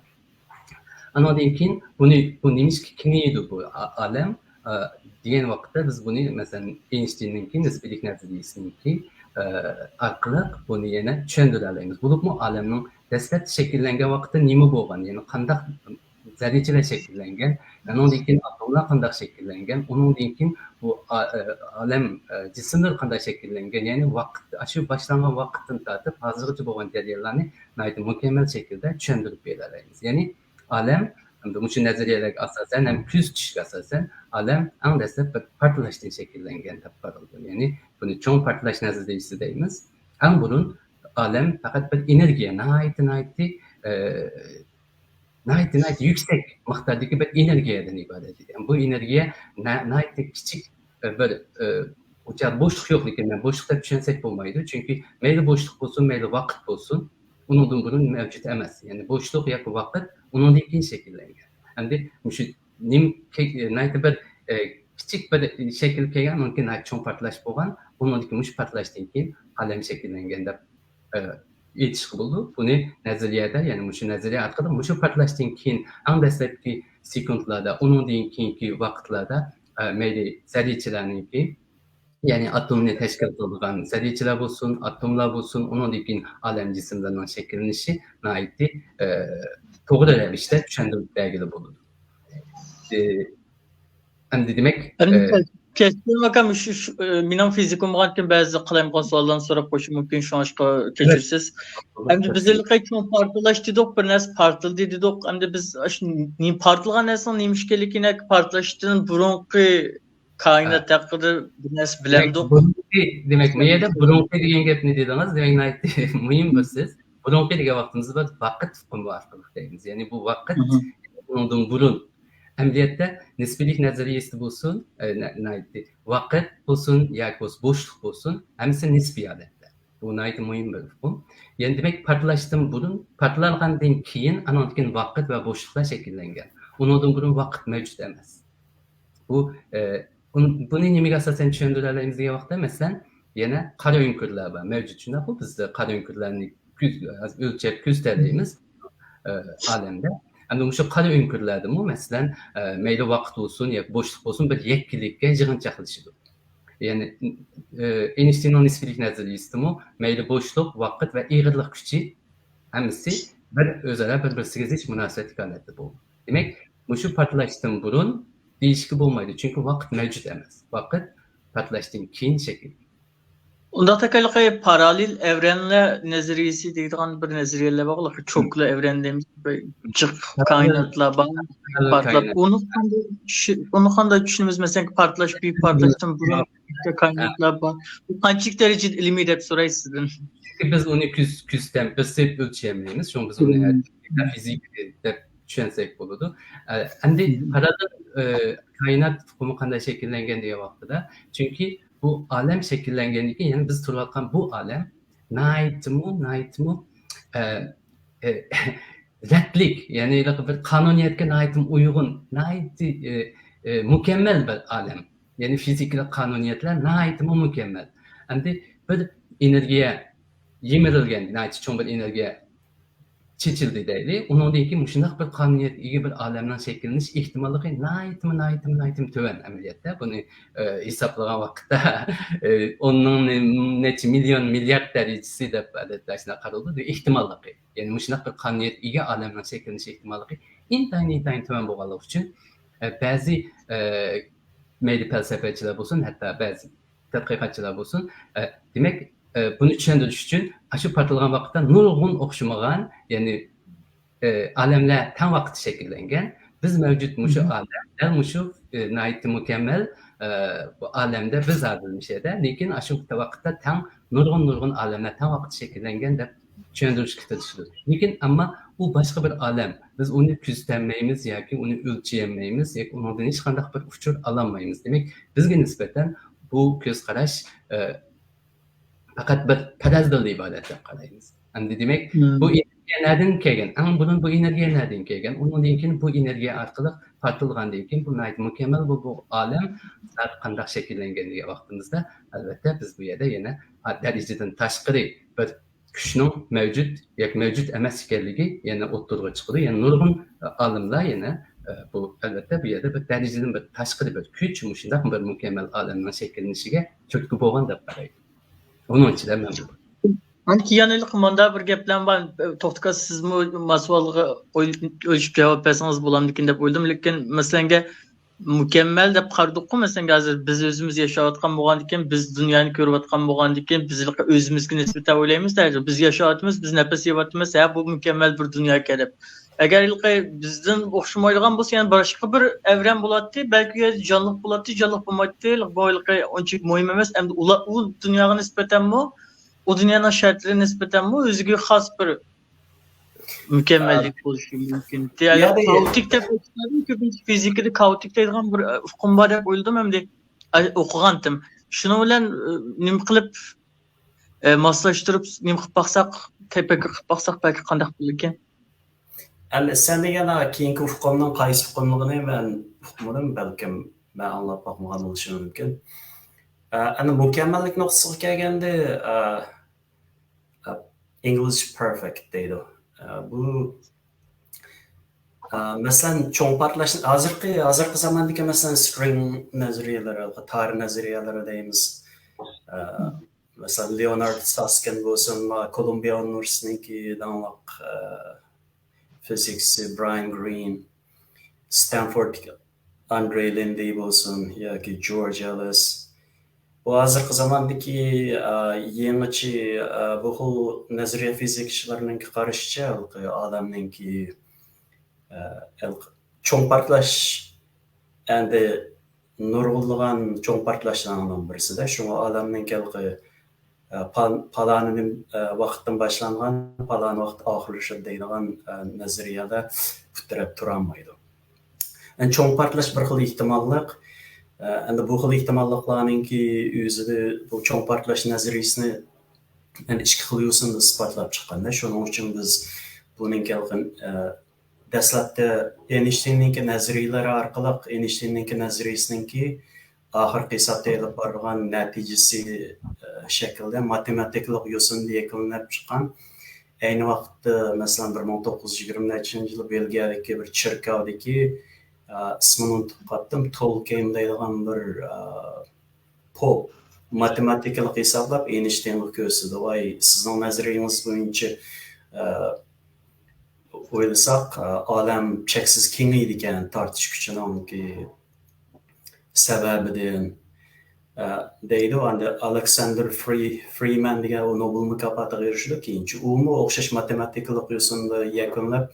ئانىڭدىن كېيىن بۇنى، بۇ نېمىشقا كېڭىيىدۇ بۇ ئا-، ئالەم، ئا، دېگەن ۋاقىتتا بىز بۇنى، مەسىلەن، ئېينشتىيننىڭكى نىسپىيلىك نەزەرىيىسىنىڭكى، ئا، ئارقىلىق بۇنى يەنە چۈشەندۈرەلەيمىز. بولۇپمۇ ئالەمنىڭ دەسلەپتە شەكىللەنگەن ۋاقىتتا نېمە بولغان، يەنى قانداق زەررىچىلەر شەكىللەنگەن، ئۇنىڭدىن كېيىن ئاتوملار قانداق شەكىللەنگەن، ئۇنىڭدىن كېيىن بۇ ئا-، ئا-، ئالەم، ئا، جىسىملىرى قانداق شەكىللەنگەن، يەنى ۋاقىت، ئاشۇ باشلانغان ۋاقىتتىن تارتىپ ھازىرغىچە بولغان جەريانلارنى ناھايىتى مۇكەممەل شەكىلدە چۈشەندۈرۈپ بېرەلەيمىز. يەنى ئالەم، ئەمدى مۇشۇ نەزەرىيەلەرگە ئاساسەن ھەم كۆزىتىشكە ئاساسەن، ئالەم ئەڭ دەسلەپ بىر پارتلاشتىن شەكىللەنگەن دەپ قارىلىدۇ. يەنى بۇنى چوڭ پارتلاش نەزەرىيىسى دەيمىز. ئەڭ بۇرۇن ئالەم پەقەت بىر ئېنېرگىيە، ناھايىتى، ناھايىتى، ئە، ناھايىتى، ناھايىتى يۈكسەك مىقداردىكى بىر ئېنېرگىيەدىن ئىبارەت ئىدى. بۇ ئېنېرگىيە نا-، ناھايىتى كىچىك، ئە، بىر، ئە، ئۇ چاغ بوشلۇق يوق، لېكىن مەن بوشلۇق دەپ چۈشەنسەك بولمايدۇ. چۈنكى مەيلى بوشلۇق بولسۇن، مەيلى ۋاقىت بولسۇن، ئۇنىڭدىن بۇرۇن مەۋجۇت ئەمەس. يەنى بوشلۇق ياكى ۋاقىت ئۇنىڭدىن كېيىن شەكىللەنگەن. ئەمدى مۇشۇ نېمە كە-، ناھايىتى بىر، ئە، كىچىك بىر شەكىل كەلگەن، ئۇنىڭدىن كېيىن ناھايىتى چوڭ پارتلاش بولغان، ئۇنىڭدىن كېيىن مۇشۇ پارتلاشتىن كېيىن ئالەم شەكىللەنگەن دەپ، ئە، ئېيتىشقا بولىدۇ. بۇنى نەزەرىيەدە، يەنى مۇشۇ نەزەرىيە ئارقىلىق مۇشۇ پارتلاشتىن كېيىن ئەڭ دەسلەپكى سېكۇنتلاردا، ئۇنىڭدىن كېيىنكى ۋاقىتلاردا، ئە، مەيلى زەررىچىلەرنىڭكى، يەنى ئاتومنى تەشكىل قىلىدىغان زەررىچىلەر بولسۇن، ئاتوملار بولسۇن، ئۇنىڭدىن كېيىن ئالەم جىسىملىرىنىڭ شەكىللىنىشى ناھايىتى، ئە، توغرا رەۋىشتە چۈشەندۈرۈپ بەرگىلى بولىدۇ. ئە، ئەمدى دېمەك، ئەمدى ئە، كەس-، كەسكىن ئاكام، شۇ، شۇ، ئە، مېنىڭ فىزىكىم بولغاندىكىن بەزى قالايمىقان سوئاللارنى سوراپ قويۇشۇم مۇمكىن، شۇڭلاشقا كەچۈرىسىز. ئەمدى بىز ھېلىقى چوڭ پارتلاش دېدۇق، بىر نەرسە پارتلىدى دېدۇق. ئەمدى بىز ئاشۇ نېمە، پارتلىغان نەرسىنىڭ نېمە ئىكەنلىكىنى، پارتلاشتىن بۇرۇنقى كائىنات ھە. ھەققىدە بىر نەرسە دېمەك، بىلەمدۇق؟ بۇرۇنقى، دېمەك، بۇ يەردە بۇرۇنقى دېگەن گەپنى دېدىڭىز، دېمەك، ناھايىتى مۇھىم بىر سۆز. بۇرۇنقى دېگەن ۋاقتىمىزدا بىر ۋاقىت ئۇقۇمى ئارقىلىق دەيمىز. يەنى بۇ ۋاقىت مم. ئۇنىڭدىن بۇرۇن. ئەمەلىيەتتە نىسپىيلىك نەزەرىيەسىدە بولسۇن، ئە، نە-، ناھايىتى ۋاقىت بولسۇن ياكى بولسا بوشلۇق بولسۇن، ھەممىسى نىسپىي ھالەتتە. بۇ ناھايىتى مۇھىم بىر ئۇقۇم. يەنى دېمەك، پارتلاشتىن بۇرۇن، پارتلانغاندىن كېيىن، ئانىڭدىن كېيىن ۋاقىت ۋە بوشلۇقلار شەكىللەنگەن. ئۇنىڭدىن بۇرۇن ۋاقىت مەۋجۇت ئەمەس. بۇ، ئە، ئۇن-، بۇنى نېمىگە ئاساسەن چۈشەندۈرەلەيمىز دېگەن ۋاقىتتا، مەسىلەن، يەنە قارا ئۆڭكۈرلەر بار. مەۋجۇت، شۇنداققۇ؟ بىز قارا ئۆڭكۈرلەرنى كۆز-، ئۆلچەپ كۆزىتەلەيمىز، ئە، ئالەمدە. ئەمدى مۇشۇ قارا ئۆڭكۈرلەردىمۇ، مەسىلەن، ئە، مەيلى ۋاقىت بولسۇن ياكى بوشلۇق بولسۇن، بىر يەككىلىككە يىغىنچاقلىشىدۇ. يەنى، ئە، ئېينشتىيننىڭ نىسپىيلىك نەزەرىيىسىدىمۇ مەيلى بوشلۇق، ۋاقىت ۋە ئېغىرلىق كۈچى ھەممىسى بىر ئۆزئارا بىر-بىرسىگە زىچ مۇناسىۋەتلىك ھالەتتە بولىدۇ. دېمەك، مۇشۇ پارتلاشتىن بۇرۇن دېيىشكە بولمايدۇ، چۈنكى ۋاقىت مەۋجۇت ئەمەس. ۋاقىت پارتلاشتىن كېيىن شەكىللىنىدۇ. ئۇنداقتا ھېلىقى پاراللېل ئەۋرەنلەر نەزەرىيىسى دەيدىغان بىر نەزەرىيەلەر بار، ھېلىقى چوكلا ئەۋرەن دەيمىز، بىر جىق كائىناتلار بار، پارتلاپ. ئۇنى قانداق چۈشى-، ئۇنى قانداق چۈشىنىمىز؟ مەسىلەن، پارتلاش، بۈيۈك پارتلاشتىن بۇرۇن كائىناتلار بار. بۇ قانچىلىك دەرىجىدە ئىلمىي دەپ سوراي سىزدىن. چۈنكى بىز ئۇنى كۆز-، كۆزىتەم-، بېسىپ ئۆلچىيەلمەيمىز. شۇڭا بىز ئۇنى مېتافىزىكا دەپ چۈشەنسەك بولىدۇ. ئە، ئەمدى پاراللېل، ئە، كائىنات ئۇقۇمى قانداق شەكىللەنگەن دېگەن ۋاقتىدا، چۈنكى بۇ ئالەم شەكىللەنگەندىن كېيىن، يەنى بىز تۇرۇۋاتقان بۇ ئالەم ناھايىتىمۇ، ناھايىتىمۇ، ئە، ئە، رەتلىك، يەنى بىر قانۇنىيەتكە ناھايىتىمۇ ئۇيغۇن، ناھايىتى، ئە، ئە، مۇكەممەل بىر ئالەم. يەنى فىزىكىلىق قانۇنىيەتلەر ناھايىتىمۇ مۇكەممەل. ئەمدى بىر ئېنېرگىيە يىمىرىلگەن، ناھايىتى چوڭ بىر ئېنېرگىيە چېچىلدى دەيلى. ئۇنىڭدىن كېيىن مۇشۇنداق بىر قانۇنىيەتكە ئىگە بىر ئالەمنىڭ شەكىللىنىش ئېھتىماللىقى ناھايىتىمۇ، ناھايىتىمۇ، ناھايىتىمۇ تۆۋەن ئەمەلىيەتتە. بۇنى، ئە، ھېسابلىغان ۋاقىتتا، ئە، ئوننىڭ نە-، نەچچە مىليون، مىليارد دەرىجىسى دەپ، ئادەتتە، ئاشۇنداق قارىلىدۇ، ئېھتىماللىقى. يەنى مۇشۇنداق بىر قانۇنىيەتكە ئىگە ئالەمنىڭ شەكىللىنىش ئېھتىماللىقى ئىنتايىن، ئىنتايىن تۆۋەن بولغانلىقى ئۈچۈن، ئە، بەزى، ئە، مەيلى پەلسەپىچىلەر بولسۇن، ھەتتا بەزى تەتقىقاتچىلار بولسۇن، ئە، دېمەك، ئە، بۇنى چۈشەندۈرۈش ئۈچۈن ئاشۇ پارتلىغان ۋاقىتتا نۇرغۇن ئوخشىمىغان، يەنى، ئە، ئالەملەر تەڭ ۋاقىتتا شەكىللەنگەن. بىز مەۋجۇت مۇشۇ ئالەم، دەل مۇشۇ، ئە، ناھايىتى مۇكەممەل، ئە، بۇ ئالەمدە بىز ھازىر مۇشۇ يەردە. لېكىن ئاشۇ ۋاقىتتا تەڭ نۇرغۇن، نۇرغۇن ئالەملەر تەڭ ۋاقىتتا شەكىللەنگەن دەپ چۈشەندۈرۈشكە تىرىشىدۇ. لېكىن ئەمما ئۇ باشقا بىر ئالەم. بىز ئۇنى كۆزىتەلمەيمىز ياكى ئۇنى ئۆلچىيەلمەيمىز ياكى ئۇنىڭدىن ھېچقانداق بىر ئۇچۇر ئالالمايمىز. دېمەك، بىزگە نىسبەتەن بۇ كۆز قاراش، ئە، پەقەت بىر پەرەزدىن ئىبارەت دەپ قارايمىز. ئەمدى دېمەك، بۇ ئېنېرگىيە نەدىن كەلگەن؟ ئەڭ بۇرۇن بۇ ئېنېرگىيە نەدىن كەلگەن؟ ئۇنىڭدىن كېيىن بۇ ئېنېرگىيە ئارقىلىق پارتلىغاندىن كېيىن بۇ ناھايىتى مۇكەممەل بۇ، بۇ ئالەم زادى قانداق شەكىللەنگەن دېگەن ۋاقتىمىزدا، ئەلۋەتتە، بىز بۇ يەردە يەنە دەرىجىدىن تاشقىرى بىر كۈچنىڭ مەۋجۇت ياكى مەۋجۇت ئەمەس ئىكەنلىكى يەنە ئوتتۇرىغا چىقىدۇ. يەنە نۇرغۇن، ئە، ئالىملار يەنە، ئە، بۇ، ئەلۋەتتە، بۇ يەردە بىر دەرىجىدىن بىر تاشقىرى بىر كۈچ مۇشۇنداق بىر مۇكەممەل ئالەمنىڭ شەكىللىنىشىگە تۈرتكە بولغان دەپ قارايدۇ. ئۇنىڭ ئىچىدە مەن بار. ئاندىن كېيىن ھېلىقى مۇنداق بىر گەپلەر بار. توختىكاز، سىزمۇ ماسۋالغا ئوي-، ئۆلچىپ جاۋاب بەرسىڭىز بولامدىكىن دەپ ئويلىدىم. لېكىن، مەسىلەنگە، مۇكەممەل دەپ قارىدۇققۇ، مەسىلەن، ھازىر بىز ئۆزىمىز ياشاۋاتقان بولغاندىكىن، بىز دۇنيانى كۆرۈۋاتقان بولغاندىكىن، بىز ھېلىقى ئۆزىمىزگە نىسبەتەن ئويلايمىز، بىز ياشاۋاتىمىز، بىز نەپەس ئېلىۋاتىمىز، ھە، بۇ مۇكەممەل بىر دۇنياكەن دەپ. ئەگەر ھېلىقى بىزدىن ئوخشىمايدىغان بولسا، يەنە باشقا بىر ئەۋرەن بولاتتى، بەلكى ئۇ يەردە جانلىق بولاتتى، جانلىق بولمايتتى، بۇ ھېلىقى ئۇنچىلىك مۇھىم ئەمەس. ئەمدى ئۇلار ئۇ دۇنياغا نىسبەتەنمۇ، ئۇ دۇنيانىڭ شەرتلىرىگە نىسبەتەنمۇ ئۆزىگە خاس بىر مۇكەممەللىك بولۇشى مۇمكىن. يەنى يەنى كاۋتىك دەپ ئېيتىلىدۇ، كۆپىنچە فىزىكىدا كاۋتىك دەيدىغان بىر، ئە، ئۇقۇم بار دەپ ئويلىدىم ئەمدى. ئە، ئوقۇغانتىم. شۇنىڭ بىلەن، ئە، نېمە قىلىپ، ئە، ماسلاشتۇرۇپ، نېمە قىلىپ باقساق، تەپەككۇر قىلىپ باقساق، بەلكى قانداق بولىدىكىن؟ ئەمدى سەن دېگەن كېيىنكى ئۇقۇمنىڭ قايسى ئۇقۇملۇقىنى مەن ئۇقمىدىم، بەلكىم مەن ئاڭلاپ باقمىغان بولۇشۇم مۇمكىن. ئە، ئەنە مۇكەممەللىك نۇقتىسىغا كەلگەندە، ئە، ئە، English perfect دەيدۇ. ئە، بۇ، ئە، مەسىلەن، چوڭ پارتلاش، ھازىرقى، ھازىرقى زاماندىكى، مەسىلەن، سترىڭ نەزەرىيەلىرى، تار نەزەرىيەلىرى دەيمىز. ئە، مەسىلەن، لېئونارد ساسكىن بولسۇن، كولۇمبىيە ئۇنىۋېرسىتېتىنىڭكى داڭلىق، ئە، فىزىكسى برايان گرىن، ستەنفورد ئاندرې لىندى بولسۇن ياكى جورج ئېلىس. بۇ ھازىرقى زاماندىكى، ئا، يېڭىچە، ئا، بۇ خىل نەزەرىيە فىزىكچىلىرىنىڭكى قارىشىچە، ھېلىقى ئالەمنىڭكى، ئا، ھېلىقى چوڭ پارتلاش، ئەمدى نۇرغۇنلىغان چوڭ پارتلاشلارنىڭ بىرسىدە. شۇڭا ئالەمنىڭكى ھېلىقى ئە، پال-، پالانى نېمە، ئە، ۋاقىتتىن باشلانغان، پالانى ۋاقىت ئاخىرلىشىدۇ دەيدىغان، ئە، نەزەرىيەلەر پۇت تىرەپ تۇرالمايدۇ. يەنى چوڭ پارتلاش بىر خىل ئېھتىماللىق. ئە، ئەمدى بۇ خىل ئېھتىماللىقلارنىڭكى ئۆزىدە بۇ چوڭ پارتلاش نەزەرىيىسىنى يەنە ئىككى خىل يوسۇندا ئىسپاتلاپ چىققان. شۇنىڭ ئۈچۈن بىز بۇنىڭكى، ئە، دەسلەپتە ئېينشتىيننىڭكى نەزەرىيەلىرى ئارقىلىق، ئېينشتىيننىڭكى نەزەرىيەسىنىڭكى ئاخىرقى ھېسابتا ئېلىپ بارغان نەتىجىسى، ئە، شەكلىدە ماتېماتىكىلىق يوسۇندا يەكۈنلەپ چىققان. ئەينى ۋاقىتتا، مەسىلەن، بىر مىڭ توققۇز يۈز يىگىرمە نەچچىنچى يىلى بېلگىيەدىكى بىر چېركاۋدىكى، ئە، ئىسمىنى ئۇنتۇپ قاپتىم، تولكېين دەيدىغان بىر، ئە، پوپ ماتېماتىكىلىق ھېسابلاپ ئېينىشتېينغا كۆرسىتىدۇ. ۋاي، سىزنىڭ نەزەرىيىڭىز بويىچە، ئە، ئويلىساق، ئە، ئالەم چەكسىز كېڭىيىدىكەن تارتىش كۈچىنىڭكى سەۋەبىدىن، ئە، دەيدۇ. ئەندى ئالېكساندېر فرى-، فرىمەن دېگەن ئۇ نوبېل مۇكاپاتىغا ئېرىشىدۇ. كېيىنچە ئۇمۇ ئوخشاش ماتېماتىكىلىق يوسۇندا يەكۈنلەپ،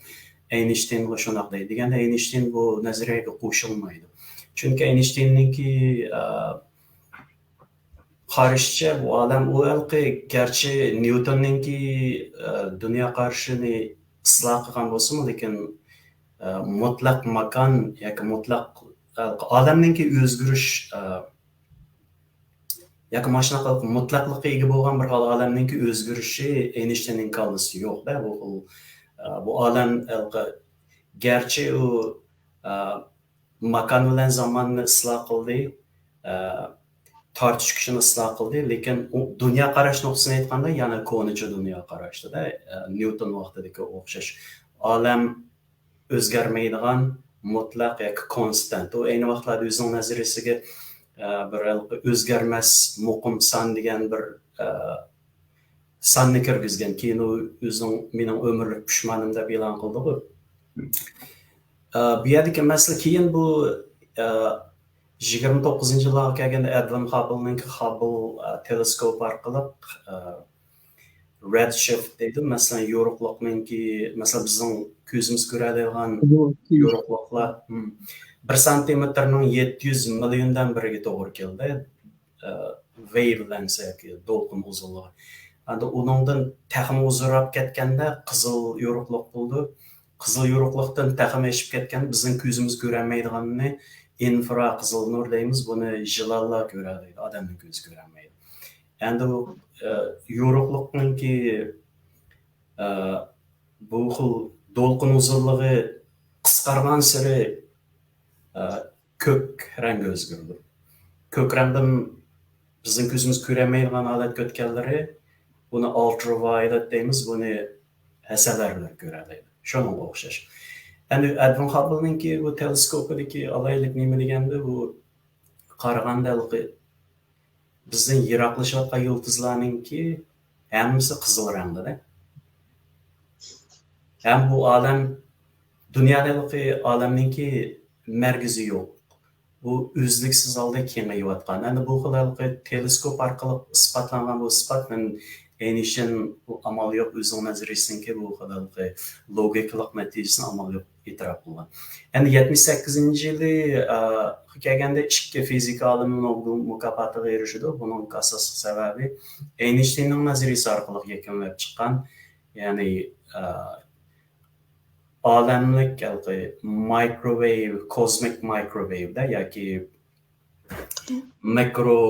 ئەينىشتېينغا شۇنداق دەيدۇ. دېگەندە ئەينىشتېين بۇ نەزەرىيەگە قوشۇلمايدۇ. چۈنكى ئەينىشتېيننىڭكى، ئە، قارىشىچە، بۇ ئالەم، ئۇ ھېلىقى، گەرچە نيۇتوننىڭكى، ئە، دۇنيا قارىشىنى ئىسلاھ قىلغان بولسىمۇ، لېكىن، ئە، مۇتلەق ماكان ياكى مۇتلەق، ئە، ئالەمنىڭكى ئۆزگىرىش، ئە، ياكى ماشۇنداق مۇتلەقلىققا ئىگە بولغان بىر ئالەمنىڭكى ئۆزگىرىشى ئەينىشتەيننىڭ كاللىسىدا يوق-دە. بۇ خىل، ئە، بۇ ئالەم ھېلىقى، گەرچە ئۇ، ئە، ماكان بىلەن زاماننى ئىسلاھ قىلدى، ئە، تارتىش كۈچىنى ئىسلاھ قىلدى، لېكىن ئۇ دۇنيا قاراش نۇقتىسىدىن ئېيتقاندا يەنە كونىچە دۇنيا قاراشتا-دە، ئە، نيۇتون ۋاقتىدىكى ئوخشاش. ئالەم ئۆزگەرمەيدىغان مۇتلەق ياكى كونستانت. ئۇ ئەينى ۋاقىتلاردا ئۆزىنىڭ نەزەرىيىسىگە، ئە، بىر ھېلىقى ئۆزگەرمەس مۇقىم سان دېگەن بىر، ئە، ساننى كىرگۈزگەن. كېيىن ئۇ ئۆزىنىڭ مېنىڭ ئۆمۈرلۈك پۇشمانىم دەپ ئېلان قىلدىغۇ. ئە، بۇ يەردىكى مەسىلە كېيىن بۇ، ئە، يىگىرمە توققۇزىنچى يىللارغا كەلگەندە ئەدۋىن خاببلنىڭكى خاببل، ئە، تېلېسكوپ ئارقىلىق، ئە، رېد شىفت دەيدۇ. مەسىلەن، يورۇقلۇقنىڭكى، مەسىلەن، بىزنىڭ كۆزىمىز كۆرەلەيدىغان يورۇقلۇقلار، ھىم، بىر سانتىمېتىرنىڭ يەتتە يۈز مىليوندىن بىرىگە توغرا كېلىدۇ. ئە، ۋېيۋلېنس ياكى دولقۇن ئۇزۇنلۇقى. ئەمدى ئۇنىڭدىن تېخىمۇ ئۇزۇنراق كەتكەندە قىزىل يورۇقلۇق بولىدۇ. قىزىل يورۇقلۇقتىن تېخىمۇ ئېشىپ كەتكەن، بىزنىڭ كۆزىمىز كۆرەلمەيدىغاننى ئىنفرا قىزىل نۇر دەيمىز، بۇنى يىلانلار كۆرەلەيدۇ، ئادەمنىڭ كۆزى كۆرەلمەيدۇ. ئەمدى بۇ، ئە، يورۇقلۇقنىڭكى، ئە، بۇ خىل دولقۇن ئۇزۇنلۇقى قىسقارغانسېرى، ئە، كۆك رەڭگە ئۆزگىرىدۇ. كۆك رەڭدىن بىزنىڭ كۆزىمىز كۆرەلمەيدىغان ھالەتكە ئۆتكەنلىرى، بۇنى ئالترا ۋايلېت دەيمىز، بۇنى ھەسەلەرلەر كۆرەلەيدۇ. شۇنىڭغا ئوخشاش. ئەمدى ئەدۋىن خاببلنىڭكى بۇ تېلېسكوپىدىكى ئالاھىدىلىك نېمە دېگەندە، بۇ قارىغاندا ھېلىقى بىزدىن يىراقلىشىۋاتقان يۇلتۇزلارنىڭكى ھەممىسى قىزىل رەڭدە. ھەم بۇ ئالەم، دۇنيادىكى ئالەمنىڭكى مەركىزى يوق. بۇ ئۈزلۈكسىز ھالدا كېڭىيىۋاتقان. ئەمدى بۇ خىل ھېلىقى تېلېسكوپ ئارقىلىق ئىسپاتلانغان بۇ ئىسپات، مەن ئەينىشتىن ئامال يوق، ئۆزىنىڭ نەزەرىيىسىنىڭكى بۇ خىل ھېلىقى لوگىكىلىق نەتىجىسىنى ئامال يوق ئېتىراپ قىلغان. ئەمدى يەتمىش سەككىزىنچى يىلى، ئا، كەلگەندە ئىككى فىزىكا ئالىمى نوبېل مۇكاپاتىغا ئېرىشىدۇ. بۇنىڭ ئاساسلىق سەۋەبى ئەينىشتىيننىڭ نەزەرىيىسى ئارقىلىق يەكۈنلەپ چىققان، يەنى، ئا، ئالەملىك ھېلىقى مايكروۋېيۋ، كوزمىك مايكروۋېيۋدا ياكى مىكرو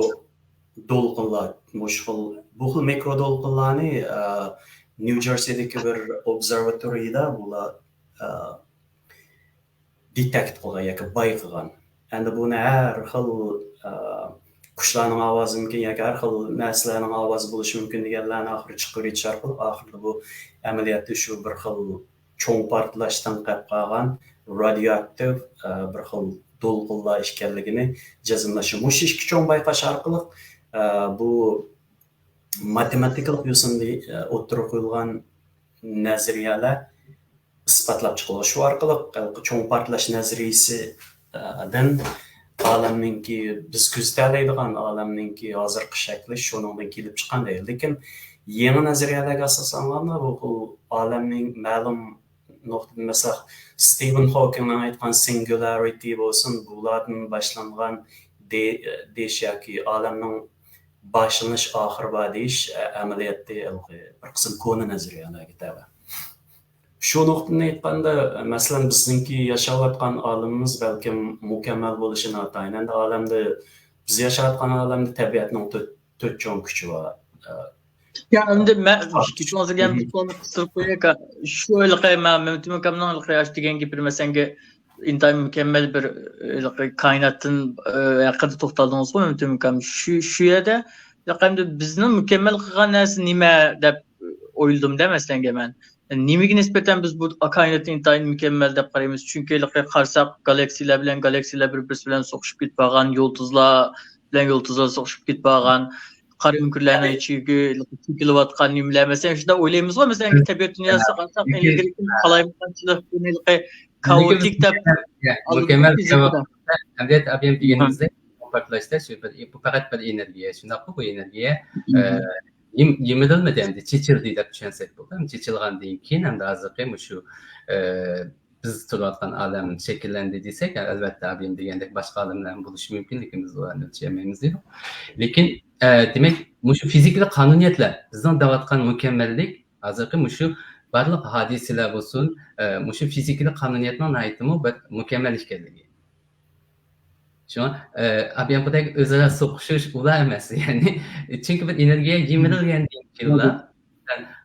دولقۇنلار، مۇشۇ خىل، بۇ خىل مىكرو دولقۇنلارنى، ئا، نيۇ جېرسىدىكى بىر ئوبسېرۋاتورىيىدا بۇلار، ئا، دېتېكت قىلغان ياكى بايقىغان. ئەمدى بۇنى ھەر خىل، ئا، قۇشلارنىڭ ئاۋازىمىكىن ياكى ھەر خىل نەرسىلەرنىڭ ئاۋازى بولۇشى مۇمكىن دېگەنلەرنى ئاخىرى چىقىرىۋېتىش ئارقىلىق، ئاخىرىدا بۇ ئەمەلىيەتتە شۇ بىر خىل چوڭ پارتلاشتىن قېلىپ قالغان رادىيوئاكتىپ، ئە، بىر خىل دولقۇنلار ئىكەنلىكىنى جەزملەش. مۇشۇ ئىككى چوڭ بايقاش ئارقىلىق، ئە، بۇ ماتېماتىكىلىق يوسۇندا، ئە، ئوتتۇرىغا قويۇلغان نەزەرىيەلەر ئىسپاتلاپ چىقىلغان. شۇ ئارقىلىق ھېلىقى چوڭ پارتلاش نەزەرىيىسى، ئە، دىن ئالەمنىڭكى، بىز كۆزىتەلەيدىغان ئالەمنىڭكى ھازىرقى شەكلى شۇنىڭدىن كېلىپ چىققان دەيدۇ. لېكىن يېڭى نەزەرىيەلەرگە ئاساسلانغاندا، بۇ خىل ئالەمنىڭ مەلۇم نۇقتىدىن، مەسىلەن، ستىۋېن خوكىڭنىڭ ئېيتقان سىنگۇلارىتى بولسۇن، بۇلاردىن باشلانغان دې-، دېيىش ياكى ئالەمنىڭ باشلىنىش ئاخىرى بار دېيىش، ئە، ئەمەلىيەتتە ھېلىقى بىر قىسىم كونا نەزەرىيەلەرگە تەۋە. شۇ نۇقتىدىن ئېيتقاندا، مەسىلەن، بىزنىڭكى ياشاۋاتقان ئالىمىمىز بەلكىم مۇكەممەل بولۇشى ناتايىن. ئەمدى ئالەمدە، بىز ياشاۋاتقان ئالەمدە تەبىئەتنىڭ تۆت، تۆت چوڭ كۈچى بار. ئە، يا، ئەمدى مەن ئىككى چوڭ دېگەن بىر سوئالنى قىستۇرۇپ قوياي، ئاكا. شۇ ھېلىقى مەن مەمتىمىن ئاكامنىڭ ھېلىقى ئاشۇ دېگەن گېپىنى مەسىلەنگە ئىنتايىن مۇكەممەل بىر، ئە، كائىناتتىن، ئە، ھەققىدە توختالدىڭىزغۇ، مەمتىمىن ئاكام. شۇ، شۇ يەردە، ياق، ئەمدى بىزنىڭ مۇكەممەل قىلغان نەرسە نېمە دەپ ئويلىدىم-دە، مەسىلەن، مەن. نېمىگە نىسبەتەن بىز بۇ كائىناتنى ئىنتايىن مۇكەممەل دەپ قارايمىز؟ چۈنكى ھېلىقى قارىساق، گالاكسىيلار بىلەن گالاكسىيلار بىر-بىرسى بىلەن سوقۇشۇپ كېتىپ قالغان، يۇلتۇزلار بىلەن يۇلتۇزلار سوقۇشۇپ كېتىپ قالغان، قارا ئۆڭكۈرلەرنىڭ ئىچىگە چېكىلىۋاتقان نېمىلەر، مەسىلەن، شۇنداق ئويلايمىزغۇ، مەسىلەن، تەبىئەت دۇنياسىدا قارىساق، لېكىن قالايمىقانچىلىق، بۇنى كائوتىك دەپ مۇكەممەل ئەمەلىيەت ئابىيەم دېگىنىمىزدەك، پارتلاشتا شۇ بىر، بۇ پەقەت بىر ئېنېرگىيە، شۇنداققۇ؟ بۇ ئېنېرگىيە، ئە، يىم-، يېمىرىلمىدى ئەمدى، چېچىلدى دەپ چۈشەنسەك بولىدۇ. چېچىلغاندىن كېيىن ئەمدى ھازىرقى مۇشۇ، ئە، بىز تۇرۇۋاتقان ئالەم شەكىللەندى دېسەك، ئەلۋەتتە، ئابىيەم دېگەندەك باشقا ئالەملەرمۇ بولۇشى مۇمكىن، لېكىن بىز ئۇلارنى ئۆلچىيەلمەيمىز دېدۇق. لېكىن، ئە، دېمەك، مۇشۇ فىزىكىلىق قانۇنىيەتلەر، بىزنىڭ دەۋاتقان مۇكەممەللىك، ھازىرقى مۇشۇ بارلىق ھادىسىلەر بولسۇن، ئە، مۇشۇ فىزىكىلىق قانۇنىيەتنىڭ ناھايىتىمۇ بىر مۇكەممەل ئىكەنلىكى. شۇڭا، ئە، ئابىيانقىدەك ئۆزئارا سوقۇشۇش ئۇلار ئەمەس، يەنى، چۈنكى بىر ئېنېرگىيە يېمىرىلگەندىن كېيىنلا،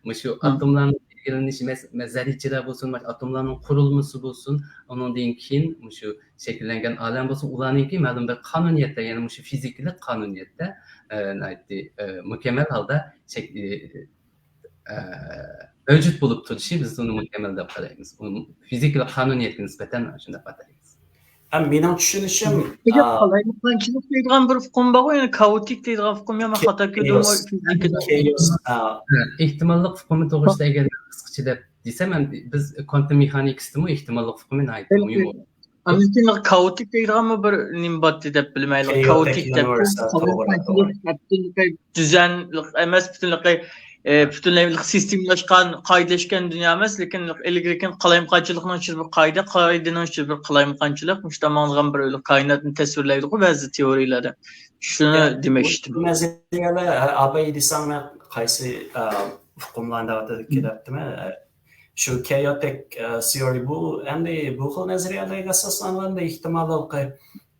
مۇشۇ ئاتوملارنىڭ شەكىللىنىشى، مەس-، مەس-، زەررىچىلەر بولسۇن، مۇشۇ ئاتوملارنىڭ قۇرۇلمىسى بولسۇن، ئۇنىڭدىن كېيىن مۇشۇ شەكىللەنگەن ئالەم بولسۇن، ئۇلارنىڭكى مەلۇم بىر قانۇنىيەتتە، يەنى مۇشۇ فىزىكىلىق قانۇنىيەتتە، ئە، ناھايىتى، ئە، مۇكەممەل ھالدا شەك-، ئە، ئە، مەۋجۇت بولۇپ تۇرۇشى، بىز ئۇنى مۇكەممەل دەپ قارايمىز. ئۇنى فىزىكىلىق قانۇنىيەتكە نىسبەتەن شۇنداق ئاتايمىز. ھەم مېنىڭ چۈشىنىشىم، ئەگەر ئا، قالايمىقانچىلىق دەيدىغان بىر ئۇقۇم بارغۇ، يەنى كائوتىك دەيدىغان ئۇقۇم، يا مەن خاتا كۆردۈممۇ، كېئوس. فىزىكىدا؟ كېئوس، ئا. ھە، ئېھتىماللىق ئۇقۇمى توغرىسىدا ئەگەر قىسقىچە دەپ دېسەم، مەن، بىز كۋانتۇم مېخانىكىسىدىمۇ ئېھتىماللىق ئۇقۇمى ناھايىتى مۇھىم. ئاندىن كېيىن كائوتىك دەيدىغانمۇ بىر نېمە بارتى دەپ بىلمەيلا. كائوتىك دەپ، توغرا، توغرا. پۈتۈنلەي دۈزەنلىك ئەمەس، پۈتۈنلەي، ئە، پۈتۈنلەي سىستېمىلاشقان، قائىدىلەشكەن دۇنيا ئەمەس، لېكىن ئىلگىرى كېيىن قالايمىقانچىلىقنىڭ ئىچىدە بىر قائىدە، قائىدىنىڭ ئىچىدە بىر قالايمىقانچىلىق، مۇشۇنداق ماڭىدىغان بىر كائىناتنى تەسۋىرلەيدىغۇ بەزى تېئورىيەلەردە. شۇنى يا، دېمەكچىدىم. بۇ نەزەرىيەلەر، ئە، ئاباي دېسەڭ، مەن قايسى، ئە، ئۇقۇملارنى دەۋاتىدىكى دەپتىمەن. شۇ كائوتىك، ئە، تېئورىيە بۇ، ئەمدى بۇ خىل نەزەرىيەلەرگە ئاساسلانغاندا ئېھتىماللىقى،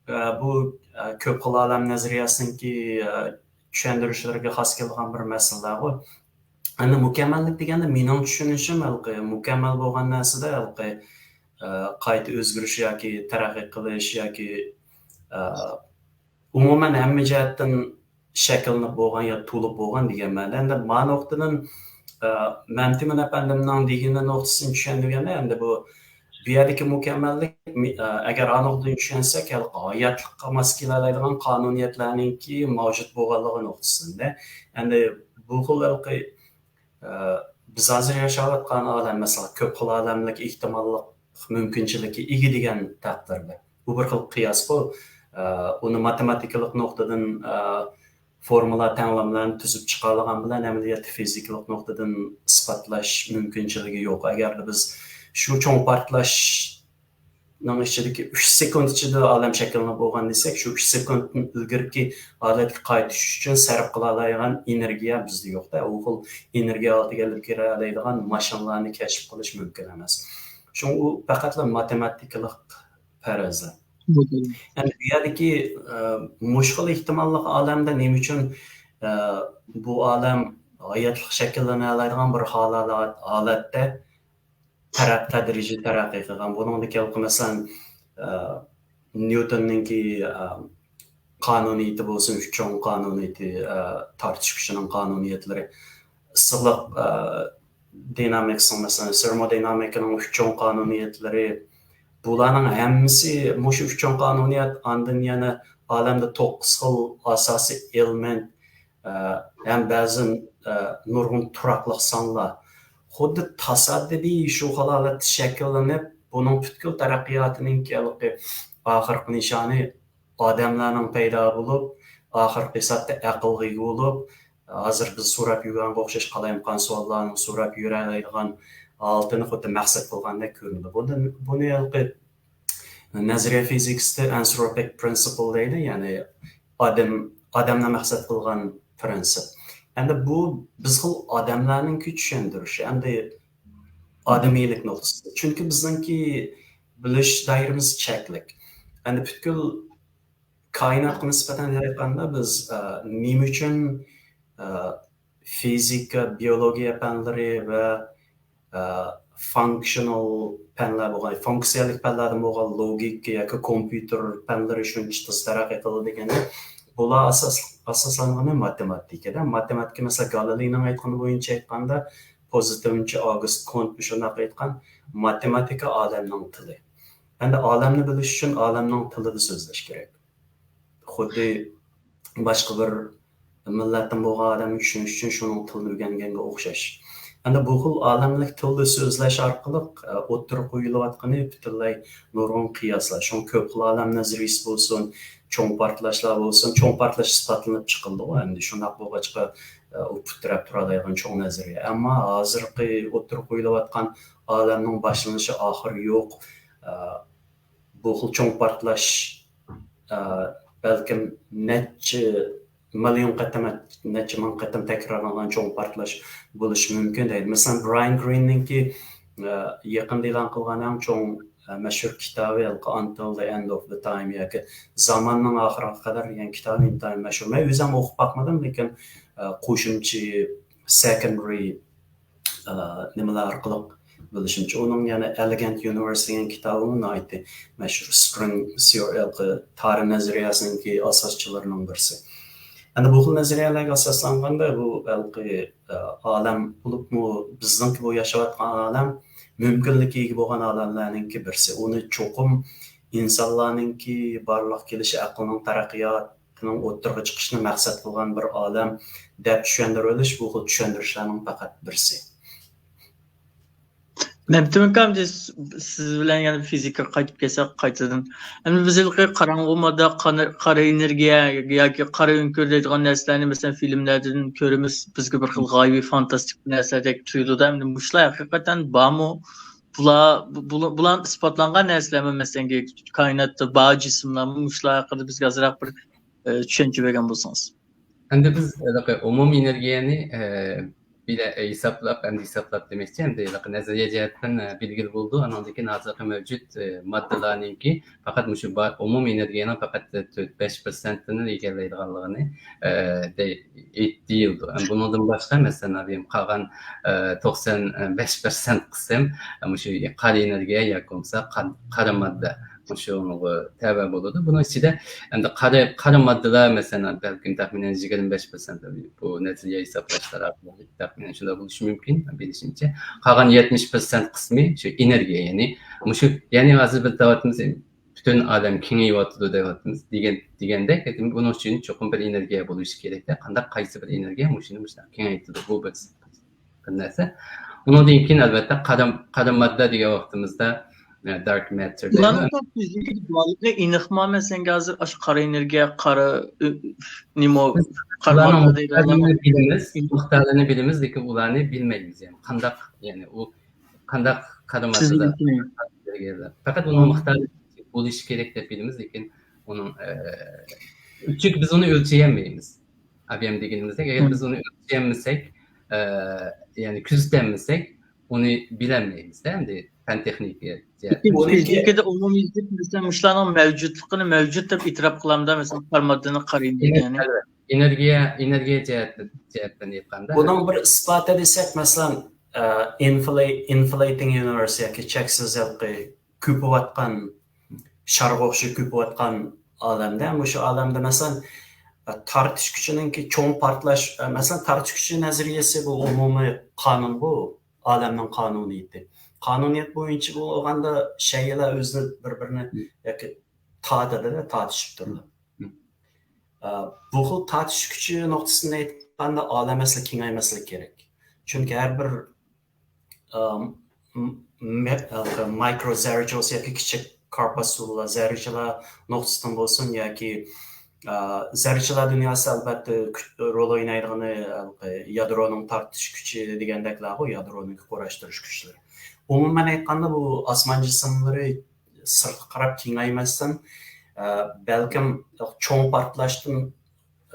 ئە، بۇ، ئە، كۆپ خىل ئالەم نەزەرىيەسىنىڭكى، ئە، چۈشەندۈرۈشلىرىگە خاس كېلىدىغان بىر مەسىلىلەرغۇ. ئەمدى مۇكەممەللىك دېگەندە مېنىڭ چۈشىنىشىم ھېلىقى مۇكەممەل بولغان نەرسىدە ھېلىقى، ئە، قايتا ئۆزگىرىش ياكى تەرەققىي قىلىش ياكى، ئە، ئومۇمەن ھەممە جەھەتتىن شەكىللىنىپ بولغان يا تولۇپ بولغان دېگەن مەنىدە. ئەمدى ما نۇقتىدىن، ئە، مەمتىمىن ئەپەندىمنىڭ دېگىنى نۇقتىسىدىن چۈشەندۈرگەندە، ئەمدى بۇ، بۇ يەردىكى مۇكەممەللىك، ئە، ئەگەر ئا نۇقتىدىن چۈشەنسەك، ھېلىقى ھاياتلىققا ماس كېلەلەيدىغان قانۇنىيەتلەرنىڭكى مەۋجۇت بولغانلىقى نۇقتىسىدىن. ئەمدى بۇ خىل ھېلىقى ئە، بىز ھازىر ياشاۋاتقان ئالەم، مەسىلەن، كۆپ خىل ئالەملىك ئېھتىماللىق مۇمكىنچىلىككە ئىگە دېگەن تەقدىردە. بۇ بىر خىل قىياسقۇ. ئە، ئۇنى ماتېماتىكىلىق نۇقتىدىن، ئە، فورمۇلا تەڭلەملەرنى تۈزۈپ چىقالىغان بىلەن ئەمەلىيەتتە فىزىكىلىق نۇقتىدىن ئىسپاتلاش مۇمكىنچىلىكى يوق. ئەگەردە بىز شۇ چوڭ پارتلاش نىڭ ئىچىدىكى ئۈچ سېكۇنت ئىچىدە ئالەم شەكىللىنىپ بولغان دېسەك، شۇ ئۈچ سېكۇنتتىن ئىلگىرىكى ھالەتكە قايتىش ئۈچۈن سەرپ قىلالايدىغان ئېنېرگىيە بىزدە يوق-دە. ئۇ خىل ئېنېرگىيە ھالىتىگە ئېلىپ كىرەلەيدىغان ماشىنىلارنى كەشىپ قىلىش مۇمكىن ئەمەس. شۇڭا ئۇ پەقەتلا ماتېماتىكىلىق پەرەزلەر. يەنى بۇ يەردىكى، ئە، مۇشۇ خىل ئېھتىماللىق ئالەمدە نېمە ئۈچۈن، ئە، بۇ ئالەم ھاياتلىق شەكىللىنەلەيدىغان بىر ھالالات-، ھالەتتە تەرەق-، تەدرىجىي تەرەققىي قىلغان. بۇنىڭدىكى ھېلىقى، مەسىلەن، ئە، نيۇتوننىڭكى، ئە، قانۇنىيىتى بولسۇن، ئۈچ چوڭ قانۇنىيىتى، ئە، تارتىش كۈچىنىڭ قانۇنىيەتلىرى، ئىسسىقلىق، ئە، دىنامىكىسىنىڭ، مەسىلەن، سېرمودىنامىكىنىڭ ئۈچ چوڭ قانۇنىيەتلىرى، بۇلارنىڭ ھەممىسى، مۇشۇ ئۈچ چوڭ قانۇنىيەت، ئاندىن يەنە ئالەمدە توققۇز خىل ئاساسىي ئېلېمېنت، ئە، ھەم بەزى، ئە، نۇرغۇن تۇراقلىق سانلار خۇددى تاسادىپىي شۇ خىل ھالەتتە شەكىللىنىپ، بۇنىڭ پۈتكۈل تەرەققىياتىنىڭكى ھېلىقى ئاخىرقى نىشانى ئادەملەرنىڭ پەيدا بولۇپ، ئاخىرقى ھېسابتا ئەقىلگە ئىگە بولۇپ، ھازىر بىز سوراپ يۈرگەنگە ئوخشاش قالايمىقان سوئاللارنى سوراپ يۈرەلەيدىغان ھالىتىنى خۇددى مەقسەت قىلغاندەك كۆرۈنىدۇ. بۇنى، بۇنى ھېلىقى نەزەرىيە فىزىكىسىدا ئەنسروپىك پرىنسىپل دەيدۇ، يەنى ئادەم، ئادەمنى مەقسەت قىلغان پرىنسىپ. ئەمدى بۇ بىز خىل ئادەملەرنىڭكى چۈشەندۈرۈشى، ئەمدى ئادىمىيلىك نۇقتىسىدا. چۈنكى بىزنىڭكى بىلىش دائىرىمىز چەكلىك. ئەمدى پۈتكۈل كائىناتقا نىسبەتەن ئېيتقاندا بىز، ئە، نېمە ئۈچۈن، ئە، فىزىكا، بىيولوگىيە پەنلىرى ۋە، ئە، فۇنكسىيونال پەنلەر بولغان، فۇنكسىيەلىك پەنلەردىن بولغان لوگىكا ياكى كومپيۇتېر پەنلىرى شۇنچە تېز تەرەققىي قىلىدىكەن. بۇلار ئاساس-، ئاساسلانغىنى ماتېماتىكىدا. ماتېماتىكا، مەسىلەن، گالىلېينىڭ ئېيتقىنى بويىچە ئېيتقاندا، پوزىتىۋچى ئاگۇست كونت شۇنداق ئېيتقان، ماتېماتىكا ئالەمنىڭ تىلى. ئەمدى ئالەمنى بىلىش ئۈچۈن ئالەمنىڭ تىلىدا سۆزلەش كېرەك. خۇددى باشقا بىر مىللەتتىن بولغان ئادەمنى چۈشىنىش ئۈچۈن شۇنىڭ تىلىنى ئۆگەنگەنگە ئوخشاش. ئەمدى بۇ خىل ئالەملىك تىلدا سۆزلەش ئارقىلىق، ئە، ئوتتۇرىغا قويۇلۇۋاتقىنى پۈتۈنلەي نۇرغۇن قىياسلار. شۇڭا كۆپ خىل ئالەم نەزەرىيىسى بولسۇن، چوڭ پارتلاشلار بولسۇن، چوڭ پارتلاش ئىسپاتلىنىپ چىقىلدىغۇ ئەمدى. شۇنداق بولغاچقا، ئە، ئۇ پۇت تىرەپ تۇرالايدىغان چوڭ نەزەرىيە. ئەمما ھازىرقى ئوتتۇرىغا قويۇلۇۋاتقان ئالەمنىڭ باشلىنىشى ئاخىرى يوق، ئە، بۇ خىل چوڭ پارتلاش، ئە، بەلكىم نەچچە مىليون قېتىم، نەچچە مىڭ قېتىم تەكرارلانغان چوڭ پارتلاش بولۇشى مۇمكىن دەيدۇ. مەسىلەن، برايان گرىننىڭكى، ئە، يېقىندا ئېلان قىلغان ئەڭ چوڭ، ئە، مەشھۇر كىتابى ھېلىقى Until the End of the Time ياكى زاماننىڭ ئاخىرىغا قەدەر دېگەن كىتابى ئىنتايىن مەشھۇر. مەن ئۆزۈم ئوقۇپ باقمىدىم، لېكىن، ئە، قوشۇمچە، سېكەندرى ئە، نېمىلەر ئارقىلىق بىلىشىمچە، ئۇنىڭ يەنە Elegant Universe دېگەن كىتابىمۇ ناھايىتى مەشھۇر، سترىڭ سىيو-، ھېلىقى تارى نەزەرىيەسىنىڭكى ئاساسچىلىرىنىڭ بىرسى. ئەمدى بۇ خىل نەزەرىيەلەرگە ئاساسلانغاندا، بۇ ھېلىقى، ئە، ئالەم بولۇپمۇ بىزنىڭكى بۇ ياشاۋاتقان ئالەم مۇمكىنلىككە ئىگە بولغان ئالەملەرنىڭكى بىرسى. ئۇنى چوقۇم ئىنسانلارنىڭكى بارلىققا كېلىشى، ئەقىلنىڭ تەرەققىياتىنىڭ ئوتتۇرىغا چىقىشىنى مەقسەت قىلغان بىر ئالەم دەپ چۈشەندۈرۈۋېلىش بۇ خىل چۈشەندۈرۈشلەرنىڭ پەقەت بىرسى. مەمتىمىن ئاكا، ئەمدى سىز بىلەن يەنە فىزىكىغا قايتىپ كەلسەك قايتىدىن. ئەمدى بىز ھېلىقى قاراڭغۇ ماددا، قارا، قارا ئېنېرگىيە ياكى قارا ئۆڭكۈر دەيدىغان نەرسىلەرنى، مەسىلەن، فىلىملەردىن كۆرىمىز، بىزگە بىر خىل غايىۋى، فانتاستىك نەرسىلەردەك تۇيۇلىدۇ. ئەمدى مۇشۇلار ھەقىقەتەن بارمۇ؟ بۇلار، بۇ-، بۇلار، بۇلار ئىسپاتلانغان نەرسىلەرمۇ، مەسىلەن، كائىناتتا بار جىسىملارمۇ؟ مۇشۇلار ھەققىدە بىزگە ئازراق بىر، ئە، چۈشەنچە بەرگەن بولسىڭىز. ئەمدى بىز ھېلىقى ئومۇمىي ئېنېرگىيەنى، ئە، بىلە، ئە، ھېسابلاپ، ئەمدى ھېسابلاپ دېمەكچى، ئەمدى ھېلىقى نەزەرىيە جەھەتتىن، ئە، بىلگىلى بولىدۇ. ئانىڭدىن كېيىن ھازىرقى مەۋجۇت، ئە، ماددىلارنىڭكى پەقەت مۇشۇ بار ئومۇمىي ئېنېرگىيەنىڭ پەقەت تۆت، بەش پىرسەنتىنى ئىگىلەيدىغانلىقىنى، ئە، دەي-، ئېيت-، دېيىلىدۇ. ئەمدى بۇنىڭدىن باشقا، مەسىلەن، ئاۋۇ قالغان، ئە، توقسان بەش پىرسەنت قىسىم، ئە، مۇشۇ قارا ئېنېرگىيە ياكى بولمىسا قان-، قارا ماددا. شۇنىڭغا تەۋە بولىدۇ. بۇنىڭ ئىچىدە ئەمدى قارا، قارا ماددىلار، مەسىلەن، بەلكىم تەخمىنەن يىگىرمە بەش پىرسەنت بۇ نەزەرىيە ھېسابلاشلار ئارقىلىق تەخمىنەن شۇنداق بولۇشى مۇمكىن، بىلىشىمچە. قالغان يەتمىش پىرسەنت قىسمى شۇ ئېنېرگىيە، يەنى مۇشۇ، يەنى ھازىر بىز دەۋاتىمىز، پۈتۈن ئالەم كېڭىيىۋاتىدۇ دەۋاتىمىز دېگەن، دېگەندەك، بۇنىڭ ئۈچۈن چوقۇم بىر ئېنېرگىيە بولۇشى كېرەك-دە، قانداق، قايسى بىر ئېنېرگىيە مۇشۇنى مۇشۇنداق كېڭەيتىدۇ، بۇ بىر بىر نەرسە. ئۇنىڭدىن كېيىن، ئەلۋەتتە، قارا، قارا ماددا دېگەن ۋاقتىمىزدا، ئە، دارك ماتتېر دەيدۇ. بۇلارنىڭ فىزىكىدا بارلىقى ئېنىقمۇ؟ مەسىلەن، ھازىر ئاشۇ قارا ئېنېرگىيە، قارا، ئۆ، نېمە، قارا بۇلارنىڭ ماددا دەيدۇ. مىقدارلىرىنى بىلىمىز، مىقدارلىرىنى بىلىمىز، لېكىن ئۇلارنى بىلمەيمىز. يەنى قانداق، يەنى ئۇ قانداق قارا ماددىدا، سىزگە پەقەت ئۇنىڭ مىقدارى بولۇشى كېرەك دەپ بىلىمىز، لېكىن ئۇنىڭ، ئە، چۈنكى بىز ئۇنى ئۆلچىيەلمەيمىز. ئابىيام دېگىنىمىزدەك، ئەگەر بىز ئۇنى ئۆلچىيەلمىسەك، ئە، يەنى كۆزىتەلمىسەك، ئۇنى بىلەلمەيمىز-دە، ئەمدى پەن تېخنىكا جەھەتتىن. فىزىكىدا ئومۇميۈزلۈك، مەسىلەن، مۇشۇلارنىڭ مەۋجۇتلۇقىنى مەۋجۇت دەپ ئېتىراپ قىلامدا، مەسىلەن، قارا ماددىنى قارا ئېنېرگىيەنى. ئەلۋەتتە. ئېنېرگىيە، ئېنېرگىيە جەھەتتىن، جەھەتتىن ئېيتقاندا. بۇنىڭ بىر ئىسپاتى دېسەك، مەسىلەن، ئە، ئىنفلەي-، ئىنفلەيتىڭ يۇنىۋېرس ياكى چەكسىز ھېلىقى كۆپىيىۋاتقان، شارغا ئوخشاپ كۆپىيىۋاتقان ئالەمدە، مۇشۇ ئالەمدە، مەسىلەن، تارتىش كۈچىنىڭكى چوڭ پارتلاش، مەسىلەن، تارتىش كۈچى نەزەرىيەسى بۇ ئومۇمىي قانۇن، بۇ ئالەمنىڭ قانۇنىيىتى. قانۇنىيەت بويىچە بولغاندا شەيئىلەر ئۆزىنى بىر-بىرىنى ياكى تارتىدۇ، تارتىشىپ تۇرىدۇ. ئە، بۇ خىل تارتىش كۈچى نۇقتىسىدىن ئېيتقاندا، ئالەم ئەسلى كېڭەيمەسلىك كېرەك. چۈنكى ھەر بىر، ئە، م-، م-، مايكرو زەررىچە بولسا ياكى كىچىك كارپاسۇللار، زەررىچىلەر نۇقتىسىدىن بولسۇن ياكى، ئە، زەررىچىلەر دۇنياسىدا ئەلۋەتتە كۈچ، رول ئوينايدىغىنى، ھېلىقى يادرونىڭ تارتىش كۈچى دېگەندەكلەرغۇ، يادرونىڭ قۇراشتۇرۇش كۈچلىرى. ئومۇمەن ئېيتقاندا، بۇ ئاسمان جىسىملىرى سىرتقا قاراپ كېڭەيمەستىن، ئە، بەلكىم چوڭ پارتلاشتىن،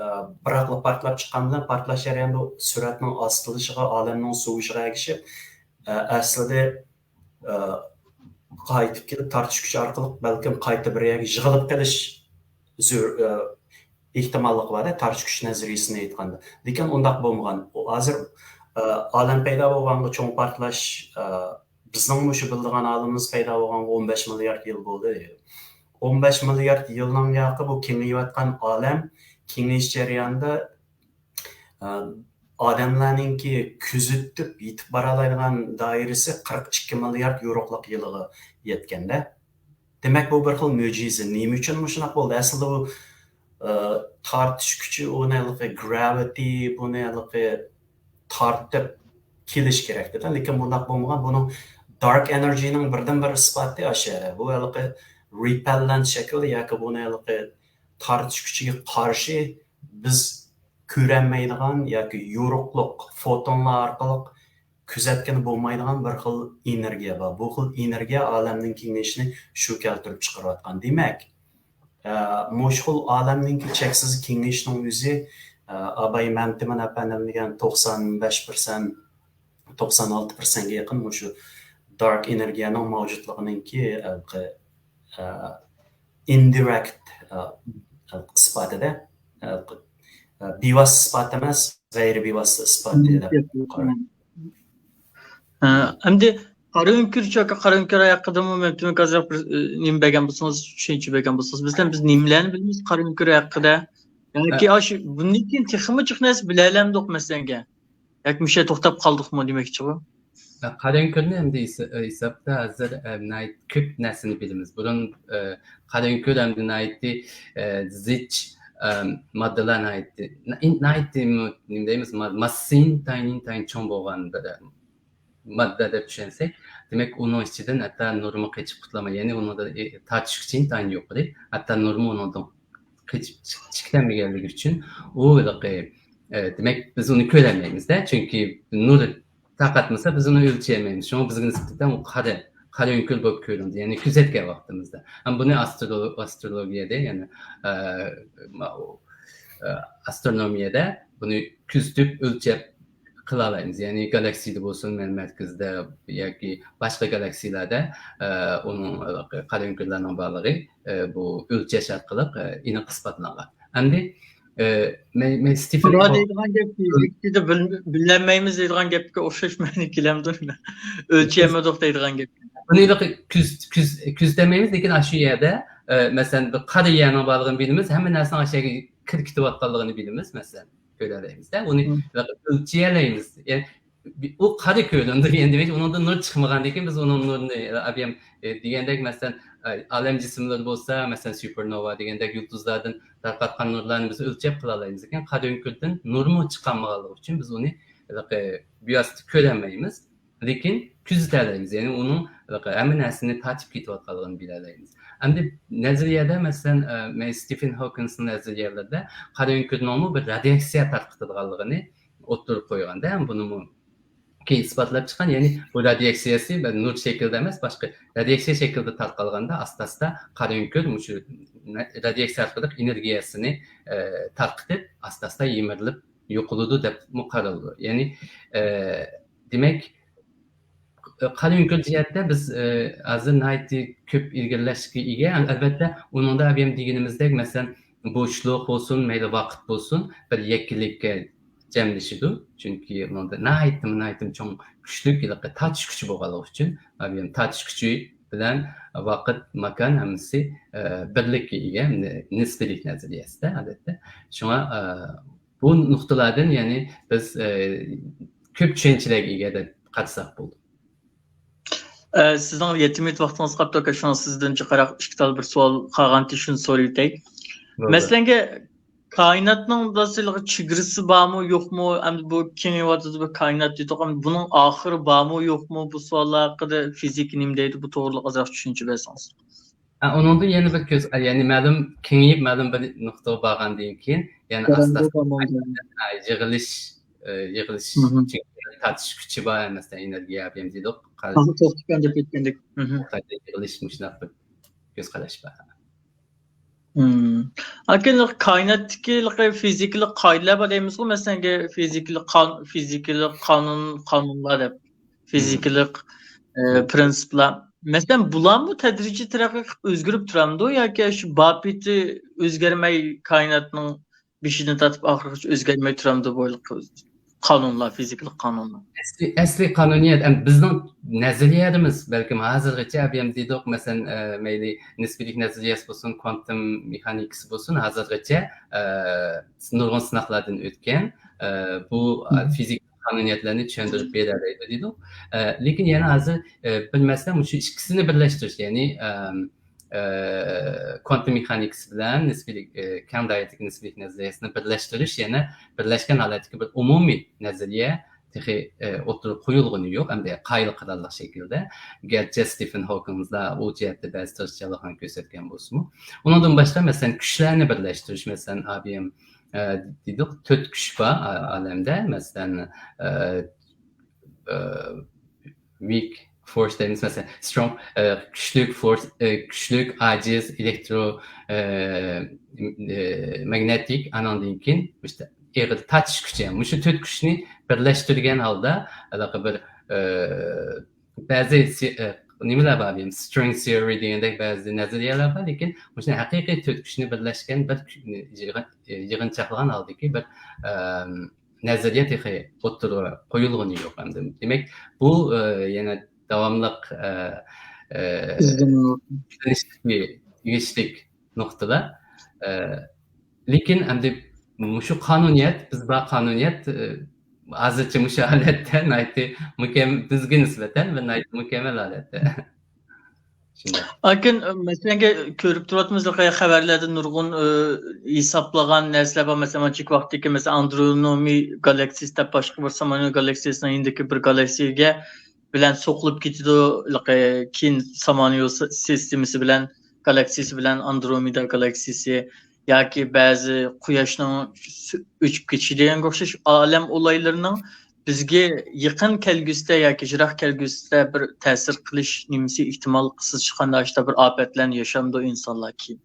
ئە، بىراقلا پارتلاپ چىققان بىلەن پارتلاش جەريانىدا سۈرئەتنىڭ ئاستىلىشىغا، ئالەمنىڭ سوۋۇشىغا ئەگىشىپ، ئە، ئەسلىدە، ئە، قايتىپ كېلىپ تارتىش كۈچى ئارقىلىق بەلكىم قايتا بىر يەرگە يىغىلىپ قېلىش زۆر-، ئە، ئېھتىماللىقى بار-دە، تارتىش كۈچى نەزەرىيەسىنى ئېيتقاندا. لېكىن ئۇنداق بولمىغان. ئۇ ھازىر، ئە، ئالەم پەيدا بولغانغا چوڭ پارتلاش، ئە، بىزنىڭ مۇشۇ بىلىدىغان ئالىمىمىز پەيدا بولغانغا ئون بەش مىليارد يىل بولدى. ئون بەش مىليارد يىلنىڭ ياقى بۇ كېڭىيىۋاتقان ئالەم، كېڭىيىش جەريانىدا، ئە، ئادەملەرنىڭكى كۆزىتىپ يېتىپ بارالايدىغان دائىرىسى قىرىق ئىككى مىليارد يورۇقلۇق يىلىغا يەتكەندە. دېمەك، بۇ بىر خىل مۆجىزە. نېمە ئۈچۈن مۇشۇنداق بولدى؟ ئەسلىدە ئۇ، ئە، تارتىش كۈچى، ئۇنى ھېلىقى گرەۋىتى، بۇنى ھېلىقى تارتىپ كېلىش كېرەكتى-دە. لېكىن بۇنداق بولمىغان. بۇنىڭ دارك ئېنېرجىنىڭ بىردىنبىر ئىسپاتى ئاشۇ يەردە. بۇ ھېلىقى رېپېللېنت شەكلىدە ياكى بۇنى ھېلىقى تارتىش كۈچىگە قارشى بىز كۆرەلمەيدىغان ياكى يورۇقلۇق، فوتونلار ئارقىلىق كۆزەتكىلى بولمايدىغان بىر خىل ئېنېرگىيە بار. بۇ خىل ئېنېرگىيە ئالەمنىڭ كېڭىيىشىنى شۇ كەلتۈرۈپ چىقىرىۋاتقان. دېمەك، ئە، مۇشۇ خىل ئالەمنىڭكى چەكسىز كېڭىيىشىنىڭ ئۆزى، ئە، ئاباي مەمتىمىن ئەپەندىم دېگەن توقسان بەش پىرسەنت، توقسان ئالتە پىرسەنتكە يېقىن مۇشۇ دارك ئېنېرگىيەنىڭ مەۋجۇتلۇقىنىڭكى، ئە، ئە، ئىندىرېكت، ئە، ئىسپاتىدا، ئە، ئە، بىۋاسىتە ئىسپات ئەمەس، غەيرىي بىۋاسىتە ئىسپاتى دەپ قارايمەن. ئە، ئەمدى قارا ئۆڭكۈر، چوكا قارا ئۆڭكۈر ھەققىدىمۇ مەمتىمىن ئازراق بىر، ئە، نېمە بەرگەن بولسىڭىز، چۈشەنچە بەرگەن بولسىڭىز. مەسىلەن، بىز نېمىلەرنى بىلىمىز قارا ئۆڭكۈر ھەققىدە؟ ياكى ئە، ئاشۇ بۇندىن كېيىن تېخىمۇ جىق نەرسە بىلەلەمدۇق مەسىلەنگە؟ ياكى مۇشۇ يەردە توختاپ قالدۇقمۇ دېمەكچىغۇ؟ قارا ئۆڭكۈرنى ئەمدى ھېس-، ھېسابتا ھازىر، ئە، ناھايىتى كۆپ نەرسىنى بىلىمىز. بۇرۇن، ئە، قارا ئۆڭكۈر ئەمدى ناھايىتى، ئە، زىچ، ئە، ماددىلار ناھايىتى، نا-، ناھايىتى، نېمە دەيمىز، ما-، ماسسىسى ئىنتايىن، ئىنتايىن چوڭ بولغان بىر ماددا دەپ چۈشەنسەك، دېمەك، ئۇنىڭ ئىچىدىن ھەتتا نورما قېچىپ قۇتۇلالماي، يەنى ئۇنىڭدا، ئى، تارتىش كۈچى ئىنتايىن يۇقىرى، ھەتتا نورما ئۇنىڭدىن قېچىپ چىق-، چىقىشالمىغانلىقى ئۈچۈن ئۇ ھېلىقى، ئە، دېمەك، بىز ئۇنى كۆرەلمەيمىز-دە، چۈنكى نۇر تارقاتمىسا، بىز ئۇنى ئۆلچىيەلمەيمىز. شۇڭا بىزگە نىسبەتەن ئۇ قارا، قارا ئۆڭكۈر بولۇپ كۆرۈنىدۇ، يەنى كۆزەتكەن ۋاقتىمىزدا. ھەم بۇنى ئاسترو-، ئاسترولوگىيەدە، يەنى، ئە، ما-، ئۇ، ئە، ئاسترونومىيەدە بۇنى كۆزىتىپ ئۆلچەپ قىلالايمىز. يەنى گالاكسىيەدە بولسۇن، مەركىزىدە ياكى باشقا گالاكسىيەلەردە، ئە، ئۇنىڭ، ئە، قارا ئۆڭكۈرلەرنىڭ بارلىقى، ئە، بۇ ئۆلچەش ئارقىلىق، ئە، ئېنىق ئىسپاتلانغان. ئەمدى، ئە، مەن، مەن ستېفېن بۇلار ھوك-، دەيدىغان گەپ، فىزىكىدا بىل-، بىلەلمەيمىز دەيدىغان گەپكە ئوخشاش مەنە كېلەمدۇ؟ ئۆلچىيەلمىدۇق دەيدىغان گەپ. بۇنى بىر كۆز-، كۆز-، كۆزىتەلمەيمىز، لېكىن ئاشۇ يەردە، ئە، مەسىلەن، بىر قارا يەرنىڭ بارلىقىنى بىلىمىز، ھەممە نەرسىنىڭ ئاشۇ يەرگە كىرىپ كېتىۋاتقانلىقىنى بىلىمىز، مەسىلەن. كۆرەلەيمىز-دە، ئۇنى مم. ئۆلچىيەلەيمىز. يەنى، بى-، ئۇ قارا كۆرۈندى، يەنى دېمەك، ئۇنىڭدىن نۇر چىقمىغاندىن كېيىن بىز ئۇنىڭ نۇرىنى، ئابىيەم، ئە، دېگەندەك، مەسىلەن، ئە، ئالەم جىسىملىرى بولسا، مەسىلەن، سۇپېرنوۋا دېگەندەك يۇلتۇزلاردىن تارقاتقان نۇرلارنى بىز ئۆلچەپ قىلالايمىز. لېكىن قارا ئۆڭكۈردىن نۇرمۇ چىقالمىغانلىقى ئۈچۈن بىز ئۇنى، ھېلىقى، بىۋاسىتە كۆرەلمەيمىز. لېكىن كۆزىتەلەيمىز، يەنى ئۇنىڭ ھەممە نەرسىنى تارتىپ كېتىۋاتقانلىقىنى بىلەلەيمىز. ئەمدى نەزەرىيەدە، مەسىلەن، ئە، مەن ستېفېن ھوكىنسنىڭ نەزەرىيەلىرىدە قارا ئۆڭكۈرنىڭمۇ بىر رادىياتسىيە تارقىتىدىغانلىقىنى ئوتتۇرىغا قويغاندا، ھەم بۇنىمۇ كېيىن ئىسپاتلاپ چىققان، يەنى بۇ رادىياتسىيەسى بىر نۇر شەكلىدە ئەمەس، باشقا رادىياتسىيە شەكلىدە تارقالغاندا، ئاستا-ئاستا قارا ئۆڭكۈر مۇشۇ نە-، رادىياتسىيە ئارقىلىق ئېنېرگىيەسىنى، ئە، تارقىتىپ، ئاستا-ئاستا يىمىرىلىپ يوقىلىدۇ دەپمۇ قارالىدۇ. يەنى، ئە، دېمەك، قارا ئۆڭكۈر جەھەتتە بىز، ئە، ھازىر ناھايىتى كۆپ ئىلگىرىلەشكە ئىگە. ئەلۋەتتە، ئۇنىڭدا ھەم دېگىنىمىزدەك، مەسىلەن، بوشلۇق بولسۇن، مەيلى ۋاقىت بولسۇن، بىر يەككىلىككە جەملىشىدۇ. چۈنكى ئۇنىڭدا ناھايىتى، ناھايىتى چوڭ، كۈچلۈك ھېلىقى تارتىش كۈچى بولغانلىقى ئۈچۈن، ئابىيەم تارتىش كۈچى بىلەن ۋاقىت، ماكان ھەممىسى، ئە، بىرلىككە ئىگە، نىسپىيلىك نەزەرىيەسىدە، ئادەتتە. شۇڭا، ئە، بۇ نۇقتىلاردىن، يەنى بىز، ئە، كۆپ چۈشەنچىلەرگە ئىگە دەپ قارىساق بولىدۇ. ئە، سىزنىڭ يەتتە مىنۇت ۋاقتىڭىز قاپتۇ، ئاكا، شۇڭا سىزدىن جىقراق ئىككى تال بىر سوئال قالغانتى، شۇنى سوراۋېتەي. بولدى. مەسىلەنگە، كائىناتنىڭ بىر چېگرىسى بارمۇ، يوقمۇ؟ ئەمدى بۇ كېڭىيىۋاتىدۇ، بۇ كائىنات دېدۇق. ئەمدى بۇنىڭ ئاخىرى بارمۇ، يوقمۇ؟ بۇ سوئاللار ھەققىدە فىزىكا نېمە دەيدۇ؟ بۇ توغرىلىق ئازراق چۈشەنچە بەرسىڭىز. ھە، ئۇنىڭدىن يەنە بىر كۆز-، يەنى مەلۇم كېڭىيىپ، مەلۇم بىر نۇقتىغا بارغاندىن كېيىن، يەنە ئاستىغا يىغىلىش، ئە، يىغىلىش، مھم. چۈنكى تارتىش كۈچى بار، مەسىلەن، ئېنېرگىيە ئەبىيەم دېدۇق. قايتا يىغىلىش مۇشۇنداق بىر كۆز قاراش بار. مم. لېكىن كائىناتتىكى فىزىكىلىق قائىدىلەر بار دەيمىزغۇ، مەسىلەن، فىزىكىلىق قان-، فىزىكىلىق قانۇن، قانۇنلار دەپ، مم. فىزىكىلىق، ئە، پىرىنسىپلار. مەسىلەن، بۇلارمۇ تەدرىجىي تەرەققىي قىلىپ ئۆزگىرىپ تۇرامدۇ ياكى شۇ بار پېتى ئۆزگەرمەي كائىناتنىڭ بېشىدىن تارتىپ ئاخىرىغىچە ئۆزگەرمەي تۇرامدۇ بۇ ھېلىقى؟ قانۇنلار، فىزىكىلىق قانۇنلار. ئەسلى، ئەسلى قانۇنىيەت، ئەم، بىزنىڭ نەزەرىيەلىرىمىز بەلكىم ھازىرغىچە ئەبىيەم دېدۇق، مەسىلەن، ئە، مەيلى نىسپىيلىك نەزەرىيەسى بولسۇن، كۋانتۇم مېخانىكىسى بولسۇن، ھازىرغىچە، ئە، نۇرغۇن سىناقلاردىن ئۆتكەن، ئە، بۇ، ئە، فىزىكا قانۇنىيەتلەرنى چۈشەندۈرۈپ بېرەلەيدۇ دېدۇق. ئە، لېكىن يەنە ھازىر، ئە، بىر مەسىلە مۇشۇ ئىككىسىنى بىرلەشتۈرۈش، يەنى، ئەم، ئە، كۋانتۇم مېخانىكىسى بىلەن نىسپىيلىك، ئە، كەڭ دائىرىدىكى نىسپىيلىك نەزەرىيەسىنى بىرلەشتۈرۈش، يەنە بىرلەشكەن ھالەتتىكى بىر ئومۇمىي نەزەرىيە تېخى، ئە، ئوتتۇرىغا قويۇلغىنى يوق، ئەمدى قايىل قىلارلىق شەكىلدە. گەرچە ستېفېن ھوكىنگلا ئۇ جەھەتتە بەزى تىرىشچانلىقلارنى كۆرسەتكەن بولسىمۇ. ئۇنىڭدىن باشقا، مەسىلەن، كۈچلەرنى بىرلەشتۈرۈش، مەسىلەن، ئابىيەم، ئە، دېدۇق، تۆت كۈچ بار ئا-، ئالەمدە، مەسىلەن، ئە، ئە، ۋىك فورس دەيمىز، مەسىلەن، سترونگ، ئە، كۈچلۈك فورس، ئە، كۈچلۈك، ئاجىز، ئېلېكترو، ئە، ئە، ماگنېتىك، ئانىڭدىن كېيىن ئېغىر تارتىش كۈچى. مۇشۇ تۆت كۈچنى بىرلەشتۈرگەن ھالدا، ھېلىقى بىر، ئە، بەزى سى-، ئە، نېمىلەر بار، سترىڭ تىئورى دېگەندەك بەزى نەزەرىيەلەر بار، لېكىن مۇشۇ ھەقىقىي تۆت كۈچنى بىرلەشكەن بىر كۈ-، يىغىن-، يىغىنچاقلىغان ھالدىكى بىر، ئەم، نەزەرىيە تېخى ئوتتۇرىغا قويۇلغىنى يوق ئەمدى. دېمەك، بۇ، ئە، يەنە داۋاملىق، ئە، ئە، ئىزدىنىش. ئىزدىنىشكە تېگىشلىك نۇقتىلار. ئە، لېكىن ئەمدى مۇشۇ قانۇنىيەت، بىز بار قانۇنىيەت، ئە، ھازىرچە مۇشۇ ھالەتتە ناھايىتى مۇكەم-، بىزگە نىسبەتەن بىر ناھايىتى مۇكەممەل ھالەتتە. شۇنداق. لېكىن، مەسىلەن، كۆرۈپ تۇرۇۋاتىمىز، خەۋەرلەردە نۇرغۇن، ئە، ھېسابلىغان نەرسىلەر بار. مەسىلەن، مانچىك ۋاقىتتىكى، مەسىلەن، ئاندرونومىي گالاكسىيىسى دەپ باشقا بىر سامانيول گالاكسىيىسىنىڭ يېنىدىكى بىر گالاكسىيەگە بىلەن سوقۇلۇپ كېتىدۇ. كېيىن سامانيول سىستېمىسى بىلەن، گالاكسىيىسى بىلەن ئاندرومېدا گالاكسىيىسى ياكى بەزى قۇياشنىڭ سۈ-، ئۆچۈپ كېتىشى دېگەنگە ئوخشاش ئالەم ئولايلىرىنىڭ بىزگە يېقىن كەلگۈسىدە ياكى يىراق كەلگۈسىدە بىر تەسىر قىلىش نېمىسى ئېھتىمال، قىسىچە قانداق بىر ئاپەتلەرنى ياشامدۇ ئىنسانلار كېيىن؟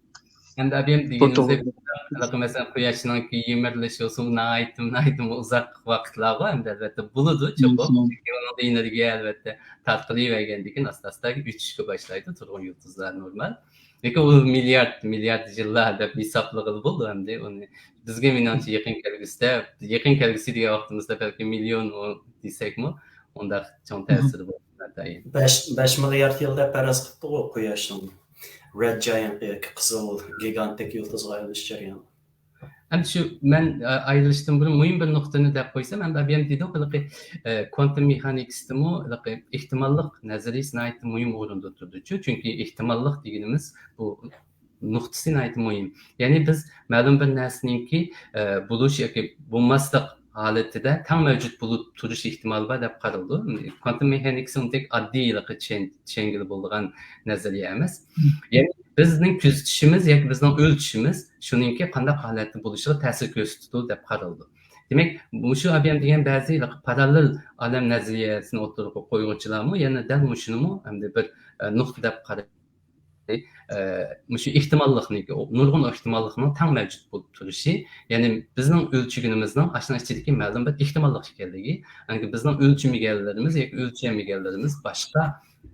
ئەمدى ئابىيەم دېگىنىمىزدەك، مەسىلەن، قۇياشنىڭكى يىمىرىلىشى بولسۇن، ناھايىتى، ناھايىتى ئۇزاق ۋاقىتلارغۇ، ئەمدى ئەلۋەتتە بولىدۇ، چوقۇم. چۈنكى ئۇنىڭدا ئېنېرگىيە، ئەلۋەتتە، تارقىلىۋەرگەندىن كېيىن ئاستا-ئاستا ئۆچۈشكە باشلايدۇ، تۇرغان يۇلتۇزلار نورمال. لېكىن ئۇ مىليارد، مىليارد يىللار دەپ ھېسابلىغىلى بولىدۇ ئەمدى ئۇنى. بىزگە مېنىڭچە يېقىن كەلگۈسىدە، يېقىن كەلگۈسى دېگەن ۋاقتىمىزدا بەلكى مىليون ئۇ دېسەكمۇ، ئۇنداق چوڭ تەسىرى بولمايدۇ. بەش، بەش مىليارد يىل دەپ پەرەز قىپتىغۇ قۇياشنىڭ رەد جايانت ياكى قىزىل گىگانتتەك يۇلتۇزغا ئايلىنىش جەريانى. ئەمدى شۇ مەن، ئە، ئايرىلىشتىن بۇرۇن مۇھىم بىر نۇقتىنى دەپ قويسام، ئەمدى ئابىيەم دېدۇق، ھېلىقى، ئە، كۋانتۇم مېخانىكىسىدىمۇ ھېلىقى ئېھتىماللىق نەزەرىيىسى ناھايىتى مۇھىم ئورۇندا تۇرىدۇ. چۈنكى ئېھتىماللىق دېگىنىمىز بۇ نۇقتىسى ناھايىتى مۇھىم. يەنى بىز مەلۇم بىر نەرسىنىڭكى، ئە، بولۇش ياكى بولماسلىق ھالىتىدە تەڭ مەۋجۇت بولۇپ تۇرۇش ئېھتىمالى بار دەپ قارىلىدۇ. كۋانتۇم مېخانىكىسى ئۇندەك ئاددىي ھېلىقى چۈشەن-، چۈشەنگىلى بولىدىغان نەزەرىيە ئەمەس. يەنى بىزنىڭ كۆزىتىشىمىز ياكى بىزنىڭ ئۆلچىشىمىز شۇنىڭكى قانداق ھالەتتە بولۇشىغا تەسىر كۆرسىتىدۇ دەپ قارىلىدۇ. دېمەك، مۇشۇ ئابىيەم دېگەن بەزى پاراللېل ئالەم نەزەرىيەسىنى ئوتتۇرىغا قويغۇچىلارمۇ يەنە دەل مۇشۇنىمۇ ئەمدى بىر، ئە، نۇقتا دەپ قارايدۇ. ئە، مۇشۇ ئېھتىماللىقنىڭكى، نۇرغۇن ئېھتىماللىقنىڭ تەڭ مەۋجۇت بولۇپ تۇرۇشى، يەنى بىزنىڭ ئۆلچىگىنىمىزنىڭ ئاشۇنىڭ ئىچىدىكى مەلۇم بىر ئېھتىماللىق ئىكەنلىكى، يەنى بىزنىڭ ئۆلچىمىگەنلىرىمىز ياكى ئۆلچىيەلمىگەنلىرىمىز باشقا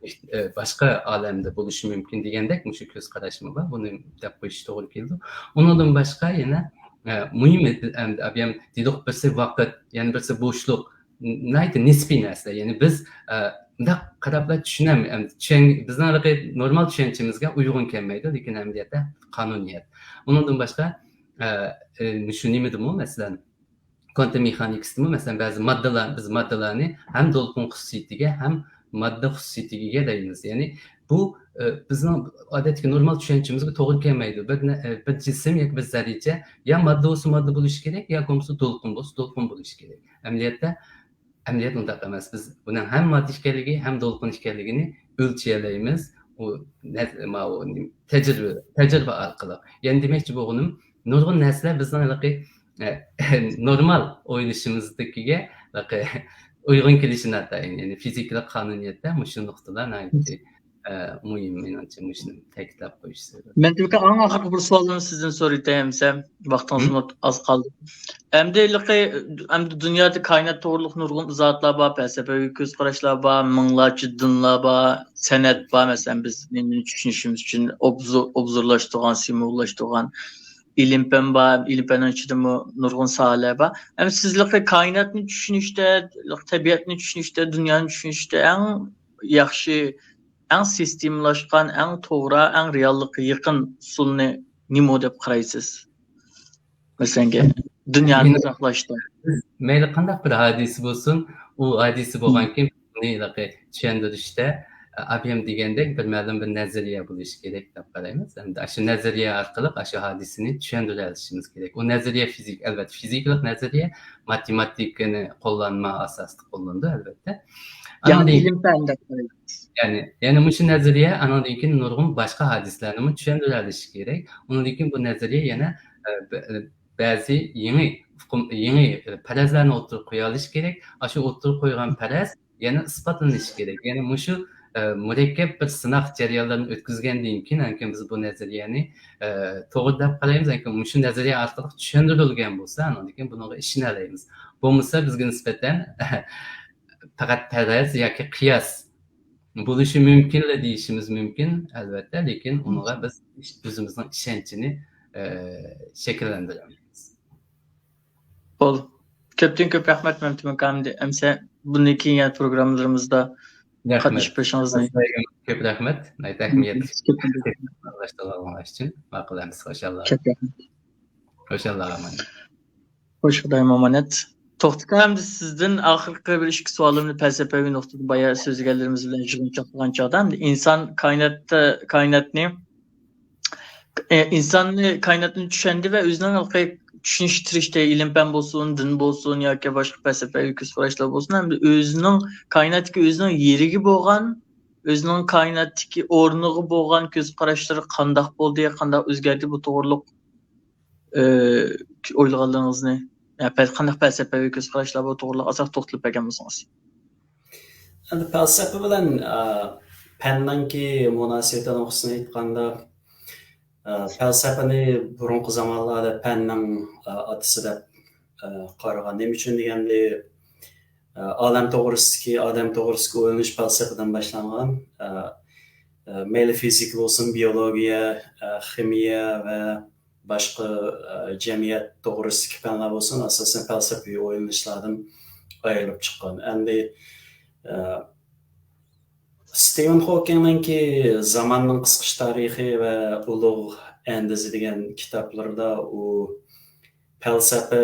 ئە، باشقا ئالەمدە بولۇشى مۇمكىن دېگەندەك مۇشۇ كۆز قاراشمۇ بار. بۇنى دەپ قويۇش توغرا كېلىدۇ. ئۇنىڭدىن باشقا يەنە، ئە، مۇھىم ئەمدى ئابىيەم دېدۇق، بىرسى ۋاقىت، يەنە بىرسى بوشلۇق. ناھايىتى نىسپىي نەرسىلەر. يەنى بىز، ئە، مۇنداق قاراپلا چۈشىنەم-، ئەمدى چۈشەن-، بىزنىڭ ھېلىقى نورمال چۈشەنچىمىزگە ئۇيغۇن كەلمەيدۇ، لېكىن ئەمەلىيەتتە قانۇنىيەت. ئۇنىڭدىن باشقا، ئە، ئە، مۇشۇ نېمىدىمۇ، مەسىلەن، كۋانتۇم مېخانىكىسىدىمۇ، مەسىلەن، بەزى ماددىلار، بىز ماددىلارنى ھەم دولقۇن خۇسۇسىيىتىگە، ھەم ماددا خۇسۇسىيىتىگە ئىگە دەيمىز. يەنى بۇ، ئە، بىزنىڭ ئادەتتىكى نورمال چۈشەنچىمىزگە توغرا كەلمەيدۇ. بىر نە-، ئە، بىر جىسىم ياكى بىر زەررىچە يا ماددا بولسا ماددا بولۇشى كېرەك، ياكى بولمىسا دولقۇن بولسا دولقۇن بولۇشى كېرەك. ئەمەلىيەتتە، ئەمەلىيەت ئۇنداق ئەمەس. بىز بۇنىڭ ھەم ماددا ئىكەنلىكى، ھەم دولقۇن ئىكەنلىكىنى ئۆلچىيەلەيمىز. ئۇ نە-، ماۋۇ نېمە، تەجرىبە، تەجرىبە ئارقىلىق. يەنى دېمەكچى بولغىنىم، نۇرغۇن نەرسىلەر بىزنىڭ ھېلىقى، ئە، نورمال ئويلىشىمىزدىكىگە ھېلىقى ئۇيغۇن كېلىشى ناتايىن. يەنى فىزىكىلىق قانۇنىيەتتە مۇشۇ نۇقتىلار ناھايىتى، ئە، مۇھىم، مېنىڭچە، مۇشۇنى تەكىتلەپ قويۇش زۆرۈر. مەن ئەڭ ئاخىرقى بىر سوئالنى سىزدىن سورايتتىم، ۋاقتىڭىزمۇ ئاز قالدى. ئەمدى ھېلىقى، ئەمدى دۇنيادا كائىنات توغرۇلۇق نۇرغۇن ئىزاھاتلار بار، پەلسەپىۋى كۆز قاراشلار بار، مىڭلارچە دىنلار بار، سەنئەت بار. مەسىلەن، بىز نېمىنى چۈشىنىشىمىز ئۈچۈن ئوبزور-، ئوبزورلاشتۇرغان، سىمۋوللاشتۇرغان. ئىلىم پەن بار، ئىلىم پەننىڭ ئىچىدىمۇ نۇرغۇن ساھەلەر بار. ئەمما سىزلىقى كائىناتنى چۈشىنىشتە، تەبىئەتنى چۈشىنىشتە، دۇنيانى چۈشىنىشتە ئەڭ ياخشى، ئەڭ سىستېمىلاشقان، ئەڭ توغرا، ئەڭ رېئاللىققا يېقىن ئۇسۇلنى نېمە دەپ قارايسىز؟ مەسىلەن، دۇنيانى ئىزاھلاشتا. مەيلى قانداق بىر ھادىسە بولسۇن، ئۇ ھادىسە بولغان كېيىن بۇنى چۈشەندۈرۈشتە ئابىيەم دېگەندەك بىر مەلۇم بىر نەزەرىيە بولۇشى كېرەك دەپ قارايمىز. ئەمدى ئاشۇ نەزەرىيە ئارقىلىق ئاشۇ ھادىسىنى چۈشەندۈرەلىشىمىز كېرەك. ئۇ نەزەرىيە فىزىك، ئەلۋەتتە، فىزىكىلىق نەزەرىيە ماتېماتىكىنى قوللانما ئاساسىدا قوللىنىدۇ، ئەلۋەتتە. يەنى ئىلىم پەن دەپ قارايمىز. يەنى، يەنى مۇشۇ نەزەرىيە ئانىڭدىن كېيىن نۇرغۇن باشقا ھادىسىلەرنىمۇ چۈشەندۈرەلىشى كېرەك. ئۇنىڭدىن كېيىن بۇ نەزەرىيە يەنە بەزى يېڭى ئۇقۇم، يېڭى پەرەزلەرنى ئوتتۇرىغا قويالىشى كېرەك. ئاشۇ ئوتتۇرىغا قويغان پەرەز يەنە ئىسپاتلىنىشى كېرەك. يەنى مۇشۇ مۇرەككەپ بىر سىناق جەريانلىرىنى ئۆتكۈزگەندىن كېيىن، ئانكىن بىز بۇ نەزەرىيەنى توغرا دەپ قارايمىز. ئانكىن مۇشۇ نەزەرىيە ئارقىلىق چۈشەندۈرۈلگەن بولسا، ئانىڭدىن كېيىن بۇنىڭغا ئىشىنەلەيمىز. بولمىسا بىزگە نىسبەتەن پەقەت پەرەز ياكى قىياس بولۇشى مۇمكىنلا دېيىشىمىز مۇمكىن، ئەلۋەتتە، لېكىن ئۇنىڭغا بىز ئۆزىمىزنىڭ ئىشەنچىنى شەكىللەندۈرەلمەيمىز. بولدى. كۆپتىن كۆپ رەھمەت، مەمتىمىن ئاكا. ئەمدى ئەمسە بۇندىن كېيىن يەنە پروگراممىلىرىمىزدا قاتنىشىپ بېرىشىڭىزنى. كۆپ رەھمەت. ناھايىتى ئەھمىيەتلىك ئۇچۇن. ماقۇل ئەمىسە، خوشاللا. كۆپ رەھمەت. خوشاللا ئامان. خوش، خۇدايىم ئامانەت. توختى ئاكا، ئەمدى سىزدىن ئاخىرقى بىر ئىككى سوئالىمنى پەلسەپىۋى نۇقتىدىن بايا سۆزلىگەنلىرىمىز بىلەن يىغىنچاقلىغان چاغدا، ئەمدى ئىنسان كائىناتتا، كائىناتنى، ئىنساننى، كائىناتنى چۈشەندى ۋە ئۆزىنىڭ چۈشىنىشكە تىرىشتى. ئىلىم پەن بولسۇن، دىن بولسۇن ياكى باشقا پەلسەپىۋى كۆز قاراشلار بولسۇن، ئەمدى ئۆزىنىڭ كائىناتتىكى ئۆزىنىڭ يېرىگە بولغان، ئۆزىنىڭ كائىناتتىكى ئورنىغا بولغان كۆز قاراشلىرى قانداق بولدى، قانداق ئۆزگەردى، بۇ توغرىلىق ئويلىغانلىرىڭىزنى، يا پەل-، قانداق پەلسەپىۋى كۆز قاراشلار بۇ توغرىلىق ئازراق توختىلىپ بەرگەن بولسىڭىز. ئەمدى پەلسەپە بىلەن، ئە، پەننىڭكى مۇناسىۋىتى نۇقتىسىدىن ئېيتقاندا، ئە، پەلسەپىنى بۇرۇنقى زامانلاردا پەننىڭ، ئە، ئاتىسى دەپ، ئە، قارىغان. نېمە ئۈچۈن دېگەندە، ئە، ئالەم توغرىسىدىكى، ئادەم توغرىسىدىكى ئويلىنىش پەلسەپىدىن باشلانغان. ئە، ئە، مەيلى فىزىكا بولسۇن، بىيولوگىيە، ئە، خىمىيە ۋە باشقا، ئە، جەمئىيەت توغرىسىدىكى پەنلەر بولسۇن، ئاساسەن پەلسەپىۋى ئويلىنىشلاردىن ئايرىلىپ چىققان. ئەمدى، ئە، ستىۋېن خوكىڭنىڭكى زاماننىڭ قىسقىچە تارىخى ۋە ئۇلۇغ ئەندىزە دېگەن كىتابلىرىدا ئۇ پەلسەپە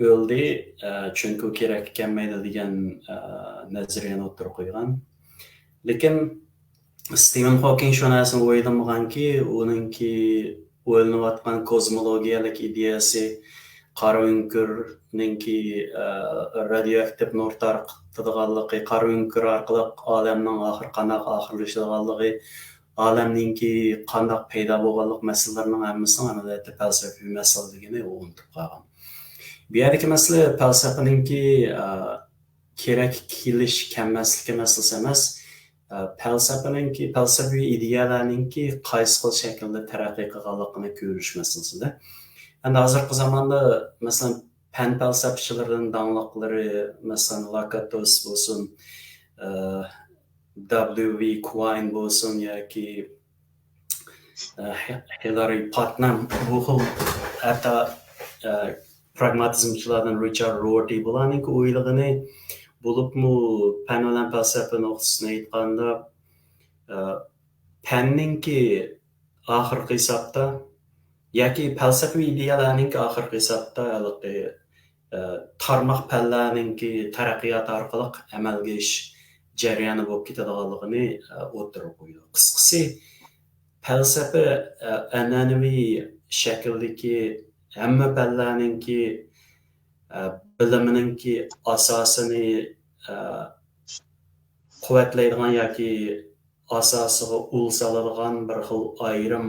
ئۆلدى، ئە، چۈنكى ئۇ كېرەككە كەلمەيدۇ دېگەن، ئە، نەزەرىيەنى ئوتتۇرىغا قويغان. لېكىن ستىۋېن خوكىڭ شۇ نەرسىنى ئويلىمىغانكى، ئۇنىڭكى ئويلىنىۋاتقان كوزمولوگىيەلىك ئىدىيەسى، قارا ئۆڭكۈرنىڭكى، ئە، رادىيوئاكتىپ نۇر تارقىتىدىغانلىقى، قارا ئۆڭكۈر ئارقىلىق ئالەمنىڭ ئاخىرى قانداق ئاخىرلىشىدىغانلىقى، ئالەمنىڭكى قانداق پەيدا بولغانلىق مەسىلىلىرىنىڭ ھەممىسىنىڭ ئەمەلىيەتتە پەلسەپىۋى مەسىلىلىكىنى ئۇ ئۇنتۇپ قالغان. بۇ يەردىكى مەسىلە پەلسەپىنىڭكى، ئە، كېرەككە كېلىش، كەلمەسلىكى مەسىلىسى ئەمەس. ئە، پەلسەپىنىڭكى، پەلسەپىۋى ئىدىيەلەرنىڭكى قايسى خىل شەكىلدە تەرەققىي قىلغانلىقىنى كۆرۈش مەسىلىسىدە. ئەمدى ھازىرقى زاماندا، مەسىلەن، پەن پەلسەپىچىلىرىدىن داڭلىقلىرى، مەسىلەن، لاكاتوس بولسۇن، ئە، دابليۇ ۋى كۇۋاين بولسۇن ياكى، ئە، ھى-، ھىلارى پاتنام، بۇ خىل ھەتتا، ئە، پراگماتىزمچىلاردىن رىچارد رورتى، بۇلارنىڭكى ئويلىغىنى، بولۇپمۇ پەن بىلەن پەلسەپە نۇقتىسىدىن ئېيتقاندا، ئە، پەننىڭكى ئاخىرقى ھېسابتا ياكى پەلسەپىۋى ئىدىيەلەرنىڭكى ئاخىرقى ھېسابتا ھېلىقى، ئە، تارماق پەنلەرنىڭكى تەرەققىياتى ئارقىلىق ئەمەلگە ئېشىش جەريانى بولۇپ كېتىدىغانلىقىنى، ئە، ئوتتۇرىغا قويىدۇ. قىسقىسى، پەلسەپە، ئە، ئەنئەنىۋى شەكىلدىكى ھەممە پەنلەرنىڭكى، ئە، بىلىمىنىڭكى ئاساسىنى، ئە، قۇۋۋەتلەيدىغان ياكى ئاساسىغا ئۇل سالىدىغان بىر خىل ئايرىم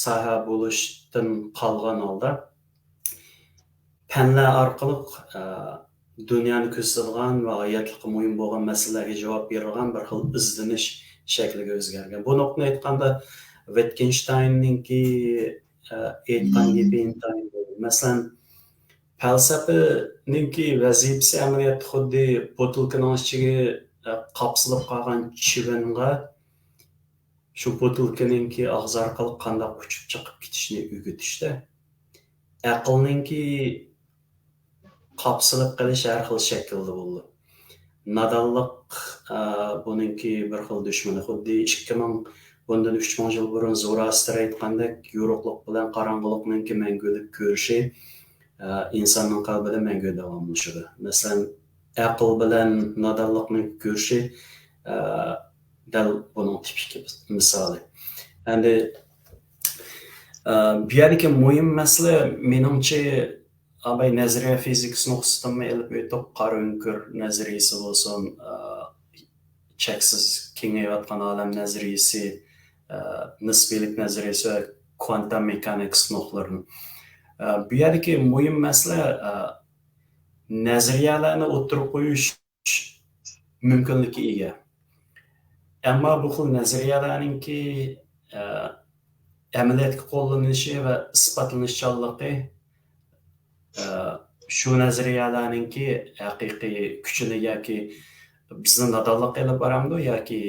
ساھە بولۇشتىن قالغان ھالدا، پەنلەر ئارقىلىق، ئە، دۇنيانى كۆزىتىدىغان ۋە ھاياتلىققا مۇھىم بولغان مەسىلىلەرگە جاۋاب بېرىدىغان بىر خىل ئىزدىنىش شەكلىگە ئۆزگەرگەن. بۇ نۇقتىنى ئېيتقاندا، ۋىتگېنشتايننىڭكى، ئە، ئېيتقان گېپى ئىنتايىن مۇھىم. مەسىلەن، پەلسەپىنىڭكى ۋەزىپىسى ئەمەلىيەتتە خۇددى بوتۇلكىنىڭ ئىچىگە، ئە، قاپسىلىپ قالغان چىۋىنغا شۇ بوتۇلكىنىڭكى ئاغزى ئارقىلىق قانداق ئۇچۇپ چىقىپ كېتىشنى ئۆگىتىشتە، ئەقىلنىڭكى قاپسىلىپ قېلىشى ھەر خىل شەكىلدە بولىدۇ. نادانلىق، ئە، بۇنىڭكى بىر خىل دۈشمىنى. خۇددى ئىككى مىڭ، بۇندىن ئۈچ مىڭ يىل بۇرۇن زوراستر ئېيتقاندەك، يورۇقلۇق بىلەن قاراڭغۇلۇقنىڭكى مەڭگۈلۈك كۈرىشى، ئە، ئىنساننىڭ قەلبىدە مەڭگۈ داۋاملىشىدۇ. مەسىلەن، ئەقىل بىلەن نادانلىقنىڭ كۈرىشى، ئە، دەل بۇنىڭ تىپىكى مىسالى. ئەمدى، ئە، بۇ يەردىكى مۇھىم مەسىلە، مېنىڭچە، ئاباي نەزەرىيە فىزىكىسى نۇقتىسىدىنمۇ ئېلىپ ئۆتۈپ، قارا ئۆڭكۈر نەزەرىيىسى بولسۇن، ئە، چەكسىز كېڭىيىۋاتقان ئالەم نەزەرىيىسى، ئە، نىسپىيلىك نەزەرىيىسى ۋە كۋانتام مېخانىكىس نۇقتىلىرىنى. ئە، بۇ يەردىكى مۇھىم مەسىلە، ئە، نەزەرىيەلەرنى ئوتتۇرىغا قويۇش مۇمكىنلىكى ئىگە. ئەمما بۇ خىل نەزەرىيەلەرنىڭكى، ئە، ئەمەلىيەتكە قوللىنىلىشى ۋە ئىسپاتلىنىشچانلىقى، ئە، شۇ نەزەرىيەلەرنىڭكى ھەقىقىي كۈچىنى ياكى بىزنى نادانلىققا ئېلىپ بارامدۇ ياكى،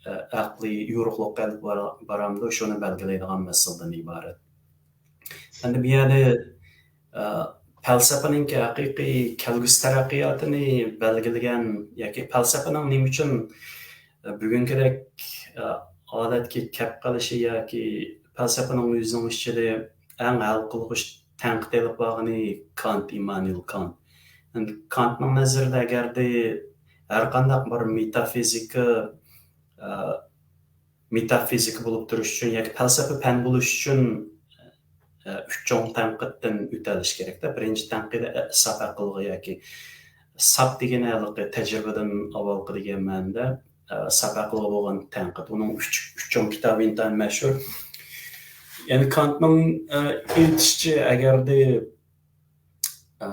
ئە، ئەقلىي يورۇقلۇققا ئېلىپ بارا-، بارامدۇ، شۇنى بەلگىلەيدىغان مەسىلىدىن ئىبارەت. ئەمدى بۇ يەردە، ئە، پەلسەپىنىڭكى ھەقىقىي كەلگۈسى تەرەققىياتىنى بەلگىلىگەن ياكى پەلسەپىنىڭ نېمە ئۈچۈن، ئە، بۈگۈنكىدەك، ئە، ھالەتكە كەپ قېلىشى ياكى پەلسەپىنىڭ ئۆزىنىڭ ئىچىدە ئەڭ ھەل قىلغۇچ تەنقىد ئېلىپ بارغىنى كانت، ئىممانۇئېل كانت. ئەمدى كانتنىڭ نەزىرىدە ئەگەردە ھەر قانداق بىر مېتافىزىكا، ئە، مېتافىزىكا بولۇپ تۇرۇش ئۈچۈن ياكى پەلسەپە پەن بولۇش ئۈچۈن، ئە، ئۈچ چوڭ تەنقىدتىن ئۆتەلىشى كېرەكتە. بىرىنچى تەنقىد، ئە، ساپ ئەقىلگە ياكى ساپ دېگىنى ھېلىقى تەجرىبىدىن ئاۋۋالقى دېگەن مەنىدە، ئە، ساپ ئەقىلگە بولغان تەنقىد. ئۇنىڭ ئۈچ، ئۈچ چوڭ كىتابى ئىنتايىن مەشھۇر. يەنى كانتنىڭ، ئە، ئېيتىشىچە، ئەگەردە، ئە،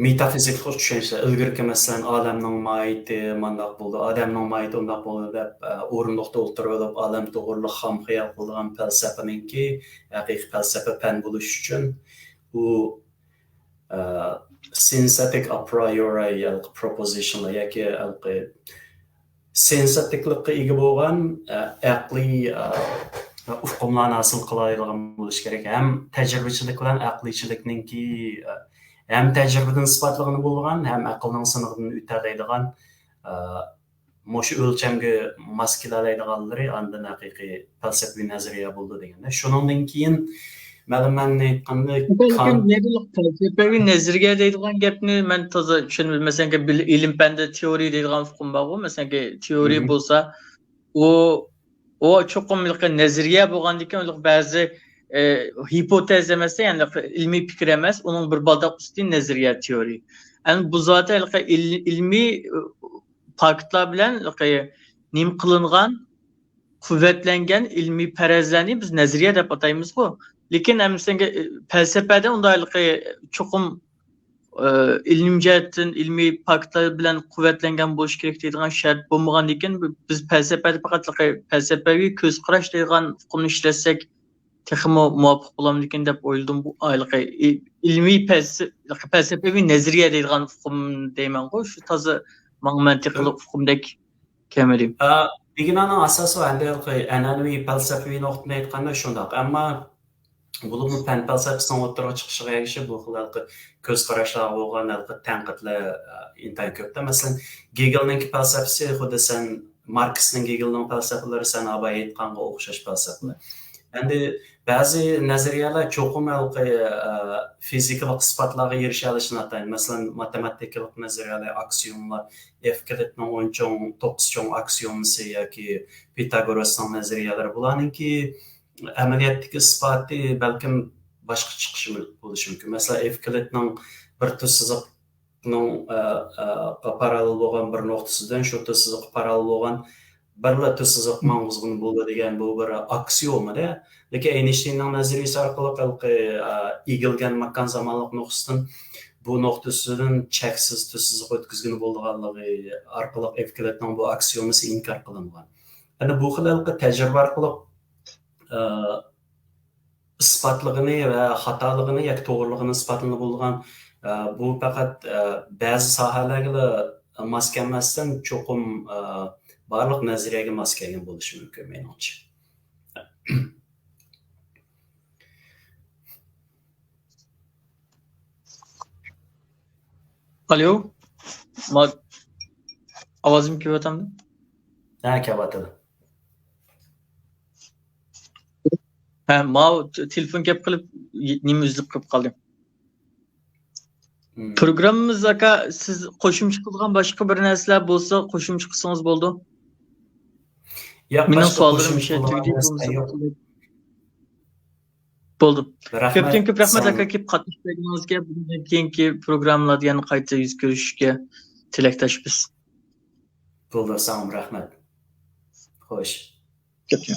مېتافىزىكىلىق چۈشەنچىلەر، ئىلگىرىكى، مەسىلەن، ئالەمنىڭ ماھىيىتى مانداق بولىدۇ، ئادەمنىڭ ماھىيىتى ئۇنداق بولىدۇ دەپ، ئە، ئورۇندۇقتا ئولتۇرۇۋېلىپ، ئالەم توغرىلىق خام خىيال قىلىدىغان پەلسەپىنىڭكى، ھەقىقىي پەلسەپە پەن بولۇش ئۈچۈن، ئۇ، ئە، سېنساتىك ئاپرىئورى، ھېلىقى پروپوزىشنلار ياكى ھېلىقى سېنساتىكلىققا ئىگە بولغان، ئە، ئەقلىي، ئە، ئۇقۇملارنى ھاسىل قىلالايدىغان بولۇشى كېرەك. ھەم تەجرىبىچىلىك بىلەن ئەقلىيچىلىكنىڭكى، ئە، ھەم تەجرىبىدىن ئىسپاتلىغىنى بولىدىغان، ھەم ئەقىلنىڭ سىنىقىدىن ئۆتەلەيدىغان، ئە، مۇشۇ ئۆلچەمگە ماس كېلەلەيدىغانلىرى ئاندىن ھەقىقىي پەلسەپىۋى نەزەرىيە بولىدۇ دېگەندە. شۇنىڭدىن كېيىن مەلۇم مەنىدە ئېيتقاندا، بەلكىم كانت نېرىلىق پەلسەپىۋى نەزەرىيە دەيدىغان گەپنى مەن تازا چۈشەنمىدىم. مەسىلەنكى، بىل-، ئىلىم پەندە تېئورىيە دەيدىغان ئۇقۇم بارغۇ. مەسىلەنكى، تېئورىيە مم. بولسا، ئۇ، ئۇ چوقۇم ھېلىقى نەزەرىيە بولغاندىكىن، ھېلىقى بەزى، ئە، ھىپوتېزا ئەمەستە، يەنى ھېلىقى ئىلمىي پىكىر ئەمەس، ئۇنىڭ بىر بالداق ئۈستى نەزەرىيە، تېئورىيە. يەنى بۇ زادى ھېلىقى ئىل-، ئىلمىي، ئە، پاكىتلار بىلەن ھېلىقى نېمە قىلىنغان، قۇۋۋەتلەنگەن ئىلمىي پەرەزلەرنى بىز نەزەرىيە دەپ ئاتايمىزغۇ. لېكىن ئەمىسەنگە، ئە، پەلسەپەدە ئۇنداق ھېلىقى چوقۇم، ئە، ئىلمىي جەھەتتىن، ئىلمىي پاكىتلار بىلەن قۇۋۋەتلەنگەن بولۇشى كېرەك دەيدىغان شەرت بولمىغاندىكىن، بى-، بىز پەلسەپەدە پەقەت ھېلىقى پەلسەپەۋى كۆز قاراش دەيدىغان ئۇقۇمنى ئىشلەتسەك، تېخىمۇ مۇۋاپىق بولامدىكىن دەپ ئويلىدىم. بۇ ھېلىقى ئى-، ئىلمىي پەلسە-، پەلسەپىۋى نەزەرىيە دەيدىغان ئۇقۇم دەيمەنغۇ، شۇ تازا ماڭا مەنتىقىلىق ئۇقۇمدەك كەلمىدى. ئا، دېگىنىڭ ئاساسى ئەمدى ھېلىقى ئەنئەنىۋى پەلسەپىۋى نۇقتىدىن ئېيتقاندا شۇنداق. ئەمما بولۇپمۇ پەن پەلسەپىسىنىڭ ئوتتۇرىغا چىقىشىغا ئەگىشىپ، بۇ خىل ھېلىقى كۆز قاراشلارغا بولغان ھېلىقى تەنقىدلەر، ئا، ئىنتايىن كۆپتە. مەسىلەن، گېگېلنىڭكى پەلسەپىسى خۇددى سەن ماركسنىڭ، گېگېلنىڭ پەلسەپىلىرى سەن ئاباي ئېيتقانغا ئوخشاش پەلسەپىلەر. ئەمدى بەزى نەزەرىيەلەر چوقۇم ھېلىقى، ئە، فىزىكىلىق ئىسپاتلارغا ئېرىشەلىشىنى ئاتايدۇ. مەسىلەن، ماتېماتىكىلىق نەزەرىيەلەر، ئاكسىيوملار، ئېۋكلىدنىڭ ئون چوڭ، توققۇز چوڭ ئاكسىيومىسى ياكى پىتاگوراسنىڭ نەزەرىيەلىرى، بۇلارنىڭكى ئەمەلىيەتتىكى ئىسپاتى بەلكىم باشقا چىقىشى بولۇشى مۇمكىن. مەسىلەن، ئېۋكلىدنىڭ بىر تۈز سىزىق نىڭ، ئە، ئە، پاراللېل بولغان بىر نۇقتىسىدىن شۇ تۈز سىزىققا پاراللېل بولغان بىرلا تۈز سىزىق ماڭغۇزغىلى بولىدۇ دېگەن بۇ بىر ئاكسىيومىدە. لېكىن ئەينشتىيننىڭ نەزەرىيىسى ئارقىلىق ھېلىقى، ئە، ئېگىلگەن ماكان زامانلىق نۇقتىسىدىن بۇ نۇقتا ئۈستىدىن چەكسىز تۈز سىزىق ئۆتكۈزگىلى بولىدىغانلىقى ئارقىلىق ئېۋكلىدنىڭ بۇ ئاكسىيومىسى ئىنكار قىلىنغان. يەنى بۇ خىل ھېلىقى تەجرىبە ئارقىلىق، ئە، ئىسپاتلىغىنى ۋە خاتالىقىنى ياكى توغرىلىقىنى ئىسپاتلىغىلى بولىدىغان، ئە، بۇ پەقەت، ئە، بەزى ساھەلەرگىلا ماس كەلمەستىن، چوقۇم، ئە، بارلىق نەزەرىيەگە ماس كەلگەن بولۇشى مۇمكىن، مېنىڭچە. ئالو، ما-، ئاۋازىم كېلىۋاتامدۇ؟ ھە، كېلىۋاتىدۇ. ھە، ماۋۇ ت-، تېلېفون كەپ قېلىپ، ي-، نېمە ئۈزۈلۈپ قېلىپ قالدى. مم. پروگراممىمىز ئاكا، سىز قوشۇمچە قىلىدىغان باشقا بىر نەرسىلەر بولسا، قوشۇمچە قىلسىڭىز بولىدۇ. ياق، مېنىڭ باشقا سوئاللىرىم قوشۇمچە شۇ يەردە قىلىدىغان تۈگىدى، نەرسە بولمىسا يوق. بولدى. رەھمەت، كۆپتىن كۆپ رەھمەت ساڭا. ئاكا، كېلىپ قاتنىشىپ بەرگىنىڭىزگە. بۇندىن كېيىنكى پروگراممىلاردا يەنە قايتا يۈز كۆرۈشۈشكە تىلەكداشمىز. بولدى، ساڭا رەھمەت. خوش. كۆپتىن